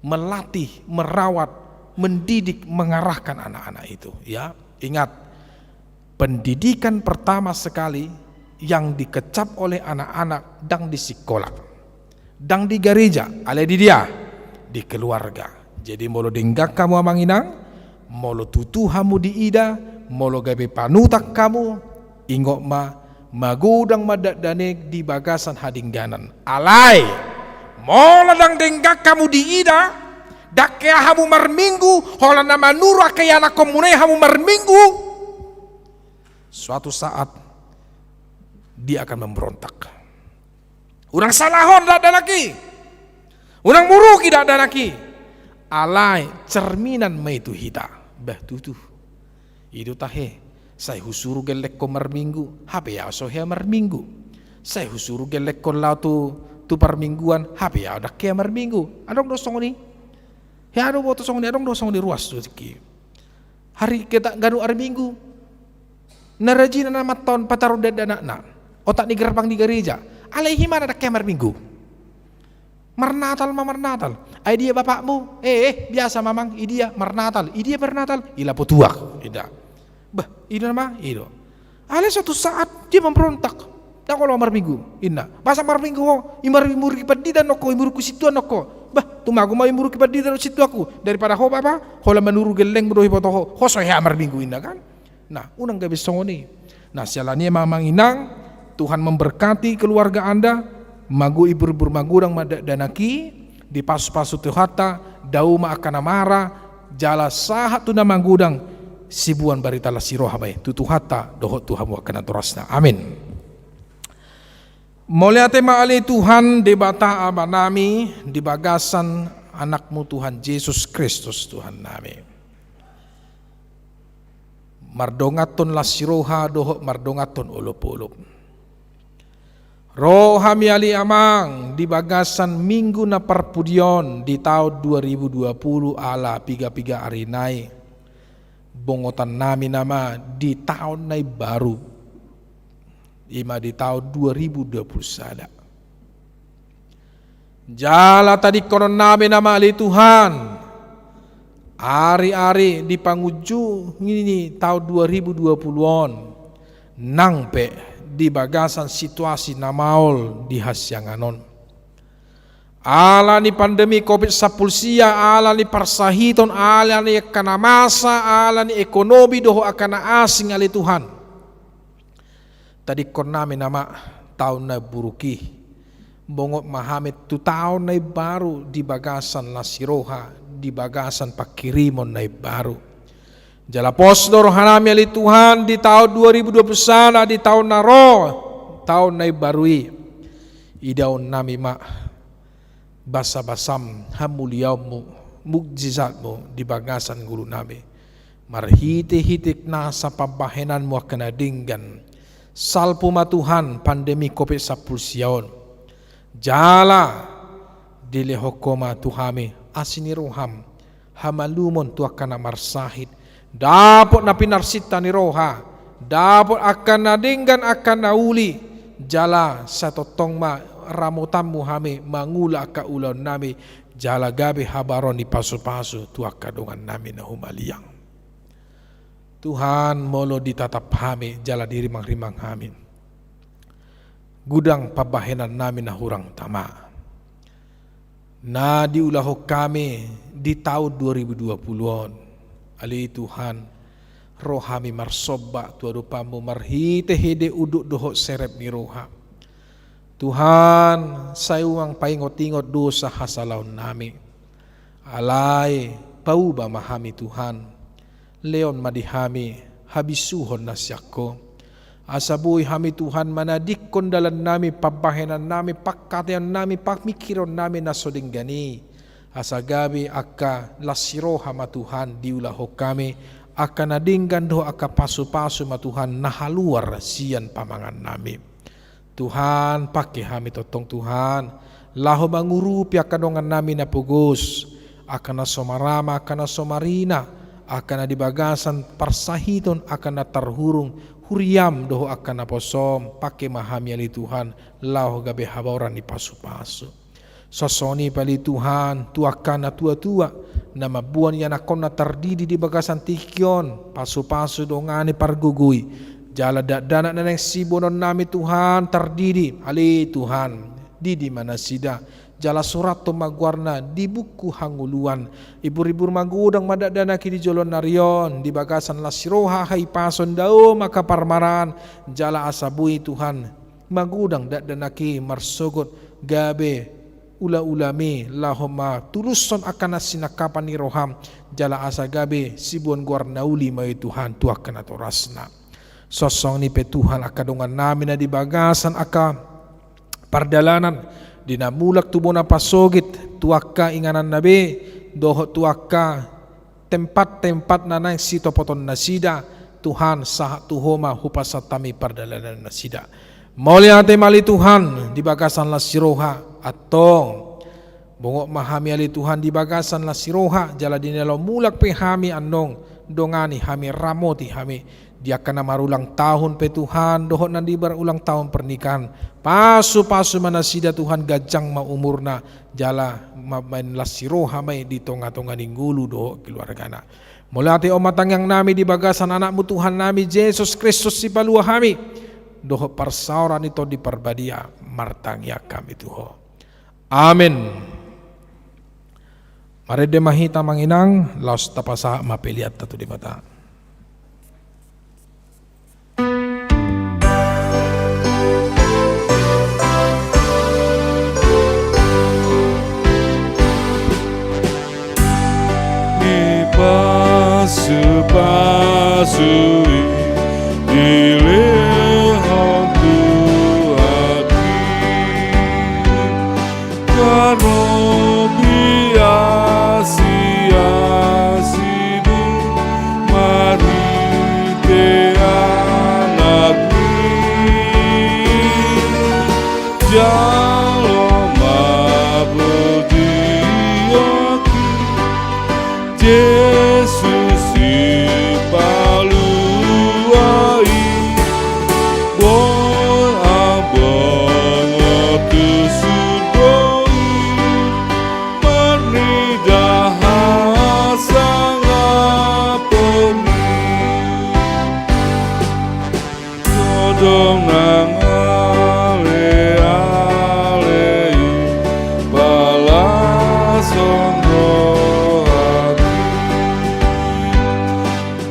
melatih, merawat, mendidik, mengarahkan anak-anak itu. Ya, ingat, pendidikan pertama sekali yang dikecap oleh anak-anak ndang di sikola, ndang di gareja, alai di dia, di keluarga. Jadi molo denggan hamu amang inang, molo tutu hamu diida, molo gabe panutan hamu, ingot ma, magodang ma dakdanak di bagasan hadengganan. Alai molo ndang denggan hamu diida, ndang hea hamu marminggu, holan na manuru angka ianakhonmuna i hamu marminggu, suatu saat dia akan memberontak. Unang salahon dakdanak i. Unang muruki dakdanak i. Alai cerminan ma i tu hita. Bah, tutu. I do tahe. Sai husuru gellengkon marminggu, hape au so hea marminggu. Sai husuru gellengkon laho tu, tu parmingguan, hape au ndang hea marminggu. Adong do songon i. Hea do boto songon i, adong do songon i ruas tu tingki. Hari kita ganup ari Minggu. Na rajin anak mantaon pataru dakdanakna. Otak ni gerbang di gareja. Alai himana ndang hea marminggu. Marnatal ma marnatal. Ai dia bapakmu? Eh, eh, biasa mamang, i dia marnatal. I dia marnatal? I lapo tuak. Ida. Bah, i do nama, i do. Alai suatu saat dia memberontak. Ndang olo marminggu, inna. Boasa marminggu ho, imar-, imuruki pandita anakku, imuruki sintua anakku. Bah, tumago ma imuruki pandita anakku sintuaku. Daripada ho bapa, holan manuru gellengmu do iboto ho. Ho so hea marminggu inna kan. Nah, unang gabe songon i. Nah, siala ni i amang inang, Tuhan memberkati keluarga Anda, mago-, ibur-ibur magodang ma dakdanak i, dipasu-pasu Tuhanta, dao ma angka na mara, jala sahat tu na magodang, siboan barita las ni roha ma i, tu Tuhanta, dohot tu hamu angka natorasna. Amin. Mauliate ma ale Tuhan, Debata Amanami, di bagasan Anakmu Tuhan Jesus Kristus, Tuhannami. Mardonganhon las ni roha dohot mardonganhon olop-olop. Ro hami ale Amang di bagasan minggu na parpudi on di taon dua ribu dua puluh ala piga-piga ari nai. Bongotannami nama di taon na imbaru. I ma di taon dua ribu dua puluh sada. Jala tadingkononnami nama ale Tuhan, ari-ari di pangunjungi ni taon dua ribu dua puluh on, nang pe di bagasan situasi na maol di hasiangan on. Ala ni pandemi covid sampulu sia, ala ni parsahiton, ala ni angka na masa, ala ni ekonomi dohot angka na asing ale Tuhan. Tadingkonnami nama taon na buruk i, bongot ma hami tu taon na imbaru di bagasan las ni roha, di bagasan pangkirimon na imbaru. Jala pos do rohanami ale Tuhan di taon dua ribu dua puluh sada, di taon na ro, taon na imbaru i. Idaonnami ma basa-basam, hamuliaonmu, mukjizatmu di bagasan ngolunami. Marhite-hite nasa pambahenanmu angka na denggan, salpu ma Tuhan pandemi covid sampulu sia on. Jala dilehon Ho ma tu hami asi ni roham, hamalumon tu angka na marsahit, dapot na pinarsinta ni roha, dapot angka na denggan, angka na uli, jala sai tongtong ma ramotanmu hami mangula angka ulaonnami, jala gabe habaron ni pasu-pasu tu angka dongannami na humaliang. Tuhan, molo ditatap hami jala dirimang-rimang hami, godang pambahenannami na hurang tama na diulahon hami di taon dua ribu dua puluh on. Ale Tuhan, ro hami marsomba tu adopanmu marhite-hite unduk dohot serep ni roha. Tuhan, sai unang paingot-ingot dosa hasalaonnami. Alai pauba ma hami Tuhan. Lehon ma di hami habisuhon na sian Ho. Asa boi hami Tuhan manadingkon dalannami, pambahenannami, pangkataionnami, pamingkironnami na so denggan i. Asa gabe angka las ni roha ma Tuhan diulahon hami, angka na denggan dohot angka pasu-pasu ma Tuhan na haluar sian pamangannami. Tuhan, pangke hami tongtong Tuhan, laho mangurupi angka dongannami na pogos, angka na so marama, angka na so marina, angka na di bagasan parsahiton, angka na tarhurung huriaM dohot angka naposoM. Pangke ma hami ale Tuhan, laho gabe habaoran ni pasupasu. Songon i pe ale Tuhan, tu angka natuatua, na mamboan ianakkonna tardidi di bagasan tingki on, pasupasu, dongani, pargogoi, jala dakdanak na naeng siboanonnami Tuhan tardidi, ale Tuhan, didi ma nasida, jala surathon ma goarna di buku hangoluan. Ibur-ibur magodang ma dakdanak i di joloan ni ari on, di bagasan las ni roha, hahipason, dao ma angka parmaraan, jala asa boi Tuhan magodang dakdanak i marsogot gabe ulaulaMi, laho matulushon angka na sinangkapan ni rohaM, jala asa gabe siboan goar na uli ma i Tuhan tu angka natorasna. Songon i pe Tuhan, angka dongannami na di bagasan angka pardalanan, di na mulak tu bona pasogit, tu angka ingananna be, dohot tu angka tempat-tempat na naeng sitopoton nasida, Tuhan, sahat tu Ho ma hupasahat hami pardalanan nasida. Mauliate ma ale Tuhan, di bagasan las ni roha, antong bongot ma hami ale Tuhan di bagasan las ni roha, jala di na laho mulak pe hami annon, dongani hami, ramoti hami. Di angka na marulang tahun pe Tuhan, dohot na di marulang tahun pernikahan, pasupasu ma nasida Tuhan, ganjang ma umurna, jala ma-, maen las ni roha ma i di tongatonga ni ngolu dohot keluargana. Mauliate, on ma tangiangnami di bagasan AnakMu Tuhannami Jesus Kristus Sipalua hami, dohot parsaoran ni Tondi Parbadia, martangiang hami tu Ho. Amen. Marende ma hita, Amang Inang, laos tapasahat ma peleanta tu Debata. Dipasupasu i, dilehon tu hami karobian siasi-Mu marhite AnakMi. Jalo ma pujion i, Jesus Sipalua i, boi Ho bongot tu sude i, marnida hasangapon i. Godang nang aleale i, palashon rohami.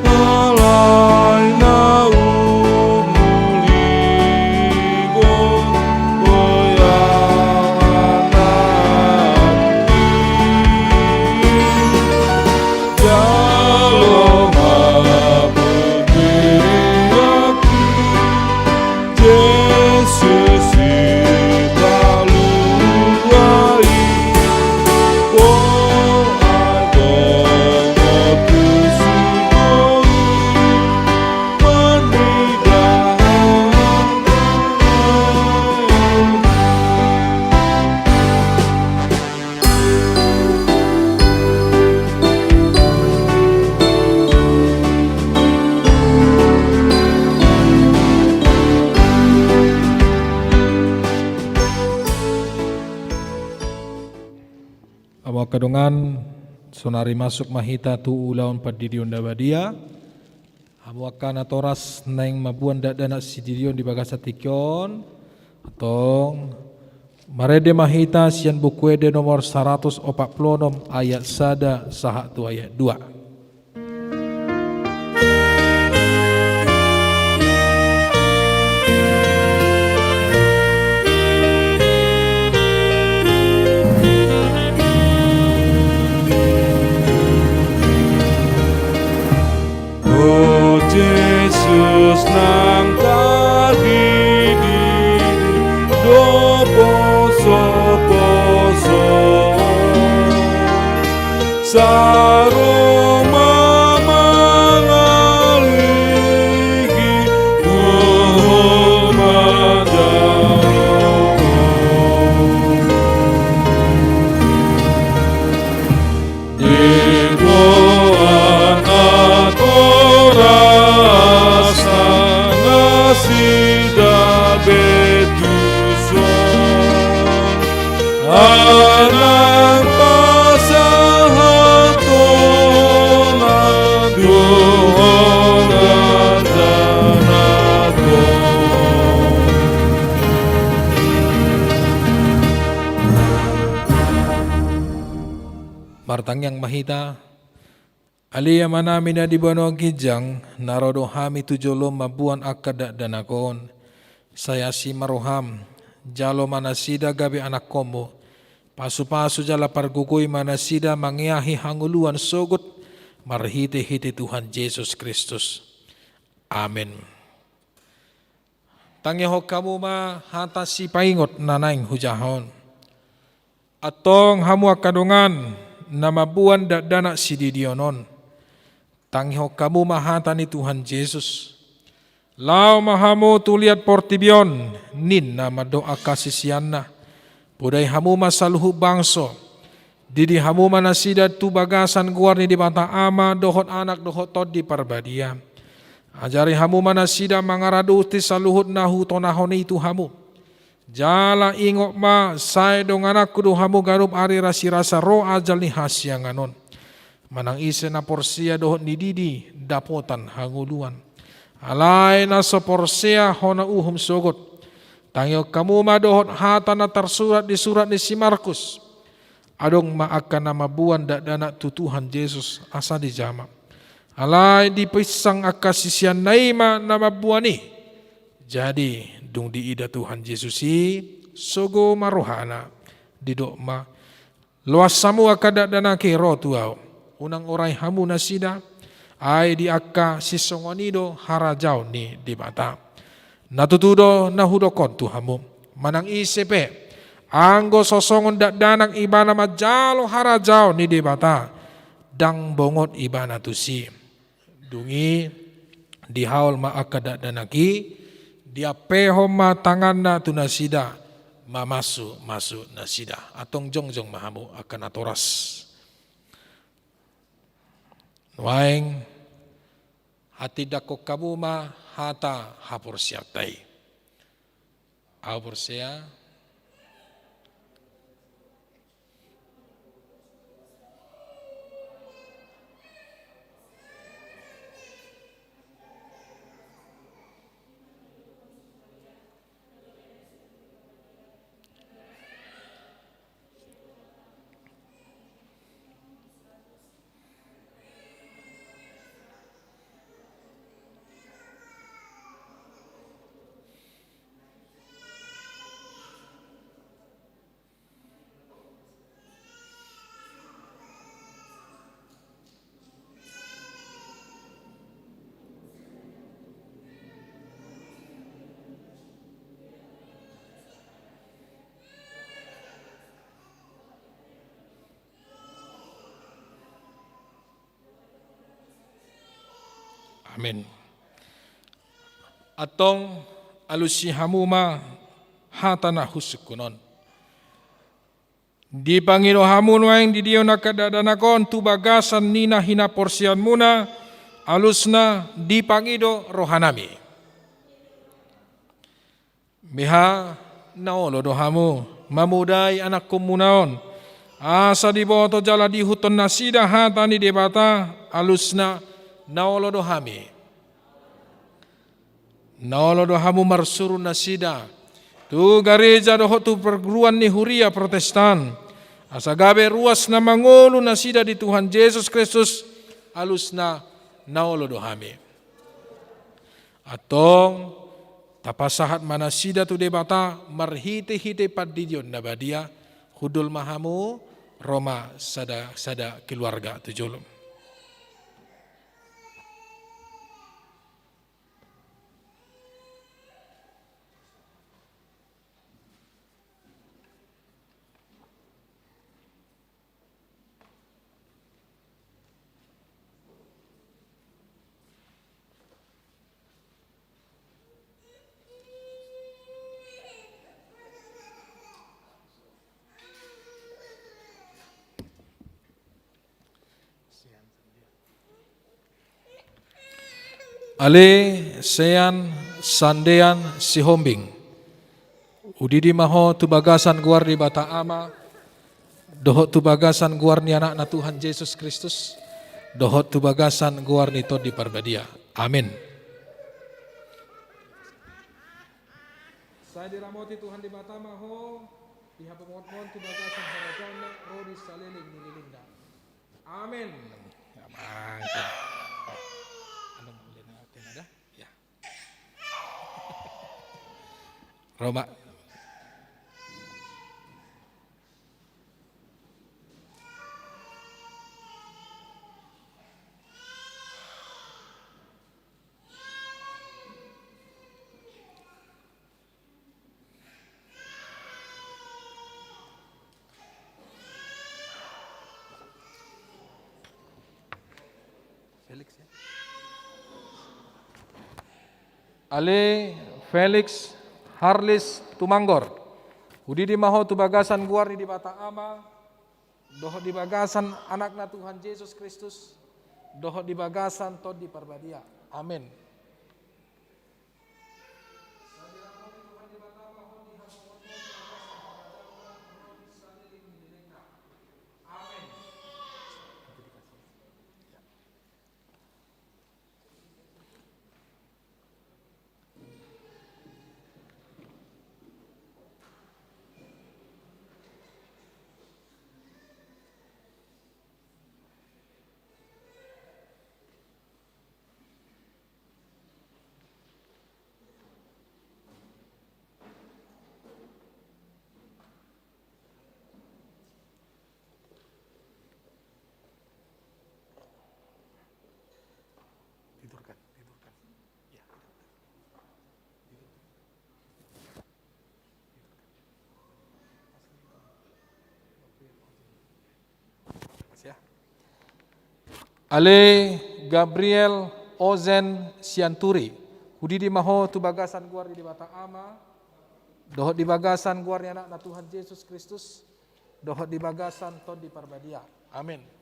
Alai na umulibon Ho, ia AnakMi. Jalo ma pujion i, Jesus Sipalua i, boi Ho bongot tu sude i, marnida hasangapon i. Hamu angka dongan, saonari masuk ma hita tu ulaon pandidion na badia. Hamu angka natoras naeng mamboan dakdanak sididion di bagasan tingki on, antong marende ma hita sian Buku Ende nomor saratus opat pulu onom, ayat sada sahat tu ayat dua. O Jesus nang tardidi do posoposo, saur ma mangaligi, dohot manjalo. Tangiang ma hita. Ale Amanami na di banua ginjang, na ro do hami tu jolom mamboan angka dakdanak on. Sai asi ma roham, jalo ma nasida gabe anakkonmu. Pasupasu jala pargogoi ma nasida mangeahi hangoluan sogot marhitehite Tuhan Jesus Kristus. Amen. Tangihon hamu ma hata sipaingot na naeng hujahahon. Antong hamu angka dongan na mamboan dakdanak sididion on, tangihon hamu ma hata ni Tuhan Jesus. Laho ma hamu tu liat portibi on, ninna mandok angka siseanna. Podai hamu ma saluhut bangso. Didi hamu ma nasida tu bagasan goar ni Debata Ama dohot Anak dohot Tondi Parbadia. Ajari hamu ma nasida mangaradoti saluhut na hutonahon i tu hamu. Jala ingot ma, sai dongananku do hamu ganup ari rasirasa ro ajal ni hasiangan on. Manang ise na porsea dohot nididi dapotan hangoluan. Alai na so porsea hona uhum sogot. Tangihon hamu ma dohot hata na tarsurat di surat ni si Markus. Adong ma angka na mamboan dakdanak tu Tuhan Jesus asa dijama. Alai dipinsang angka siseanna i ma na mamboan i. Jadi dung diida Tuhan Jesus i, sogo ma rohana. Didok ma, loas hamu angka dakdanak i ro tu ahu. Unang orai hamu nasida, ai di angka sisongon i do harajaon ni Debata. Na tutu do na hudok on tu hamu. Manang ise pe, anggo so songon dakdanak ibana manjalo harajaon ni Debata, ndang bongot ibana tusi. Dung i dihaol ma angka dakdanak i, diampehon ma tanganna tu nasida, mamasumasu nasida. Antong jongjong ma hamu angka natoras. Nuaeng, hatindangkon hamu ma hata haporseaonta i. Ahu porsea. Amen. Antong alusi hamu ma hata na husungkun on. Dipangido hamu nuaeng didion angka dakdanak on tu bagasan ni na hinaporseaonmuna, alusna dipangido rohanami. Beha na olo do hamu mamodai anakkonmuna on, asa diboto jala diihuthon nasida hata ni Debata, alusna na olo do hami. Na olo do hamu marsuru nasida tu gareja dohot tu perguruan ni huria Protestan, asa gabe ruas na mangolu nasida di Tuhan Jesus Kristus, alusna na olo do hami. Antong tapasahat ma nasida tu Debata marhitehite pandidion na badia. Hundul ma hamu, ro ma sada, sada keluarga tu jolo. Ale Sean Sandean Sihombing, udidi ma ho tu bagasan goar ni Debata Ama, dohot tu bagasan goar ni Anakna Tuhan Jesus Kristus, dohot tu bagasan goar ni Tondi Parbadia. Amen. Sai diramoti Tuhan Debata ma ho, dihapomothon tu bagasan harajaonna ro di saleleng ni lelengna. Amen. Amen. Anu, mulai na, tena dah. Ya. Roma. Felix, ya. Ale Felix Harlis Tumanggor, hudidi ma ho tu bagasan goar ni Debata Ama, dohot di bagasan Anakna Tuhan Jesus Kristus, dohot di bagasan Tondi Parbadia. Amen. Tidurkan, tidurkan. Ya, tidurkan. Ale Gabriel Ozen Sianturi, hudidi ma ho tu bagasan goar ni Debata Ama, dohot di bagasan goar ni Anakna Tuhan Jesus Kristus, dohot di bagasan Tondi Parbadia. Amen.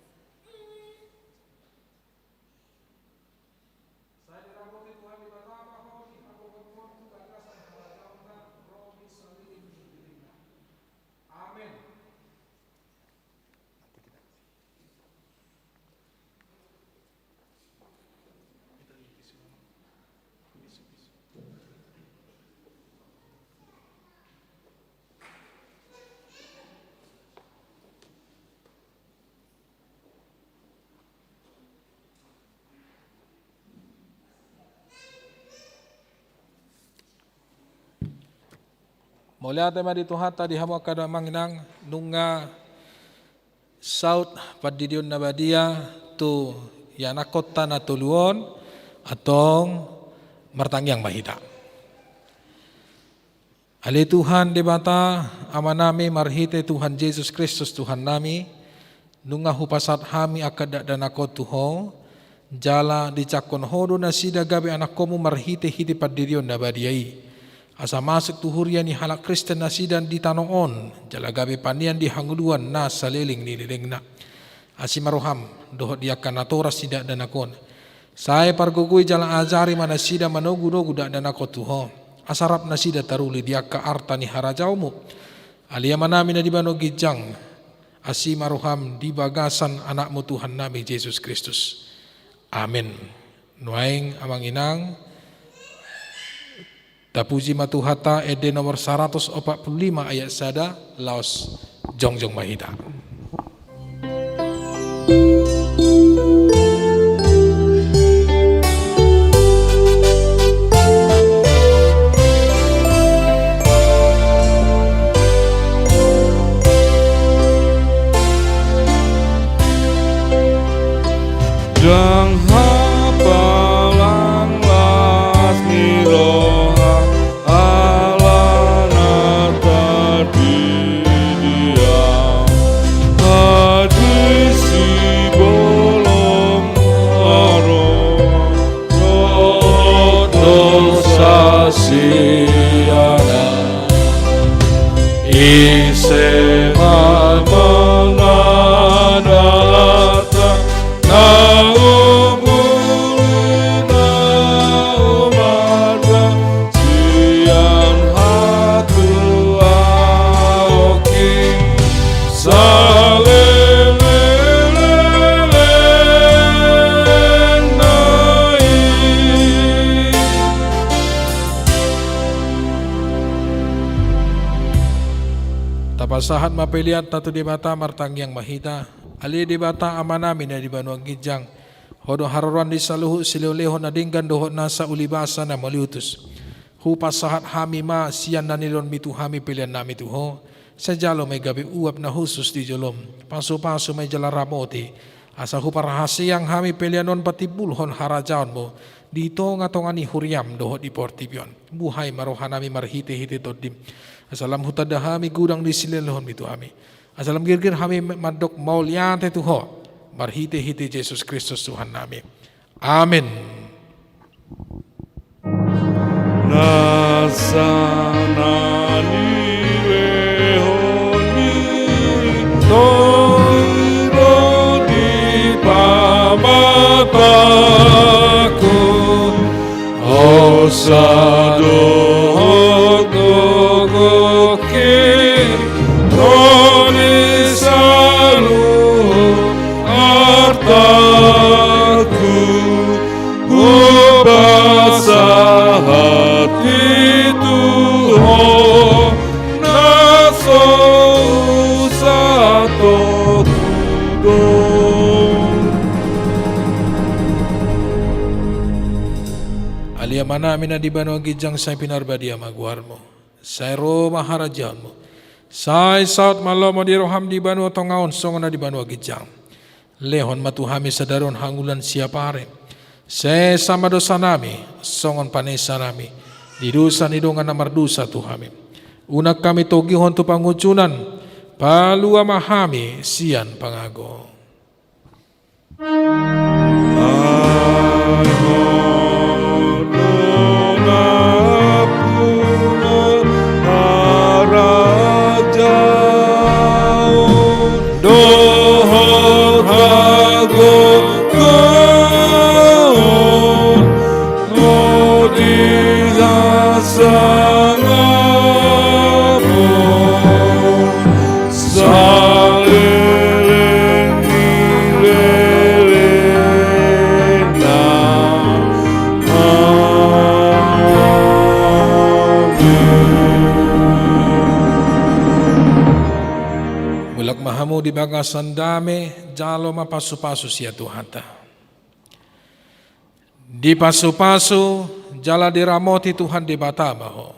Mauliate ma di Tuhanta, di hamu angka dongan, amang inang, nunga saut pandidion na badia tu ianakhonta na tolu on, antong martangiang ma hita. Ale Tuhan Debata, Amanami, marhite Tuhan Jesus Kristus Tuhannami, nunga hupasahat hami angka dakdanak on tu Ho, jala dijangkon Ho do nasida gabe anakkonmu marhitehite pandidion na badia i, asa masuk tu huria ni halak Kristen nasida di tano on, jala gabe panean di hangoluan na saleleng ni lelengna. Asi ma roham dohot di angka natoras ni dakdanak on. Sai pargogoi jala ajari ma nasida manogunogu dakdanak on tu Ho, asa rap nasida taruli di angka arta ni harajaonmu. Ale Amanami na di banua ginjang, asi ma roham di bagasan Anakmu Tuhannami Jesus Kristus. Amen. Nuaeng, amang inang, tapuji ma Tuhanta. Ende nomor saratus opat pulu lima ayat sada, laos jongjong ma hita. Ndang hapalang las ni roha, alana tardidian. Hadi sibolon ma roha, dohot dosa sian anak. Ise ma mangananta na umbuli na umanda sian hatuaon i saleleng lelengna i. Tapasahat ma peleanta tu Debata, martangiang ma hita. Ale Debata Amanami na di banua ginjang, Ho do haroroan ni saluhut silehonlehon na denggan dohot nasa ulibasa na mauliutus. Hupasahat hami ma sian na nilehonMi tu hami peleannami tu Ho, sai jalo ma i gabe uap na hushus di joloM. Pasupasu ma i jala ramoti, asa huparhaseang hami pelean on patimbulhon harajaonMu di tongatonga ni huriaM dohot di portibi on. Buhai ma rohanami marhitehite TondiM, asa lam hutanda hami godang ni silehonlehonMi tu hami, asa lam girgir hami mandok mauliate tu Ho, marhitehite Jesus Kristus Tuhannami. Amen. Nasa na nilehonMi tongon di pamatangku, hosa dohot gogo, hira ni saluhut artangku, hupasahat i tu Ho, na so husahatonnami do. Ale Amanami na di banua ginjang, sai pinarbadia ma goarMu. Sai ro ma harajaonMu. Sai saut ma lomo ni rohaM di banua tonga on songon na di banua ginjang. Lehon ma tu hami sadari on hangoluan siapari. Sesa ma dosanami songon panesanami di dosa ni dongan na mardosa tu hami. Unang hami togihon tu pangunjunan. Palua ma hami sian pangago. Dohot hagogoon, ro di hasangapon saleleng ni lelengna. Amen. Mulak ma hamu di bagasan dame, jalo ma pasupasu sian Tuhanta. Dipasupasu jala diramoti Tuhan Debata ma ho.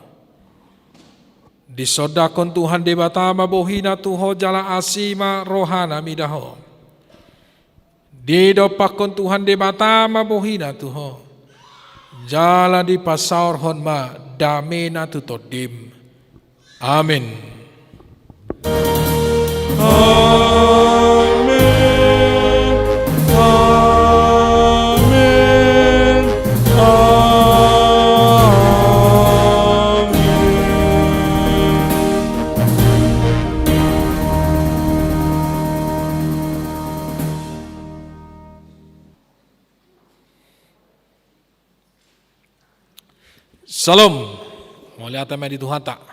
Disondangkon Tuhan Debata ma bohiNa tu ho jala asi ma rohaNa mida ho. Didompakkon Tuhan Debata ma bohiNa tu ho, jala dipasaorhon ma dameNa tu tondim. Amen. Amen. Amen. Amen. Syalom. Mauliate ma di Tuhanta.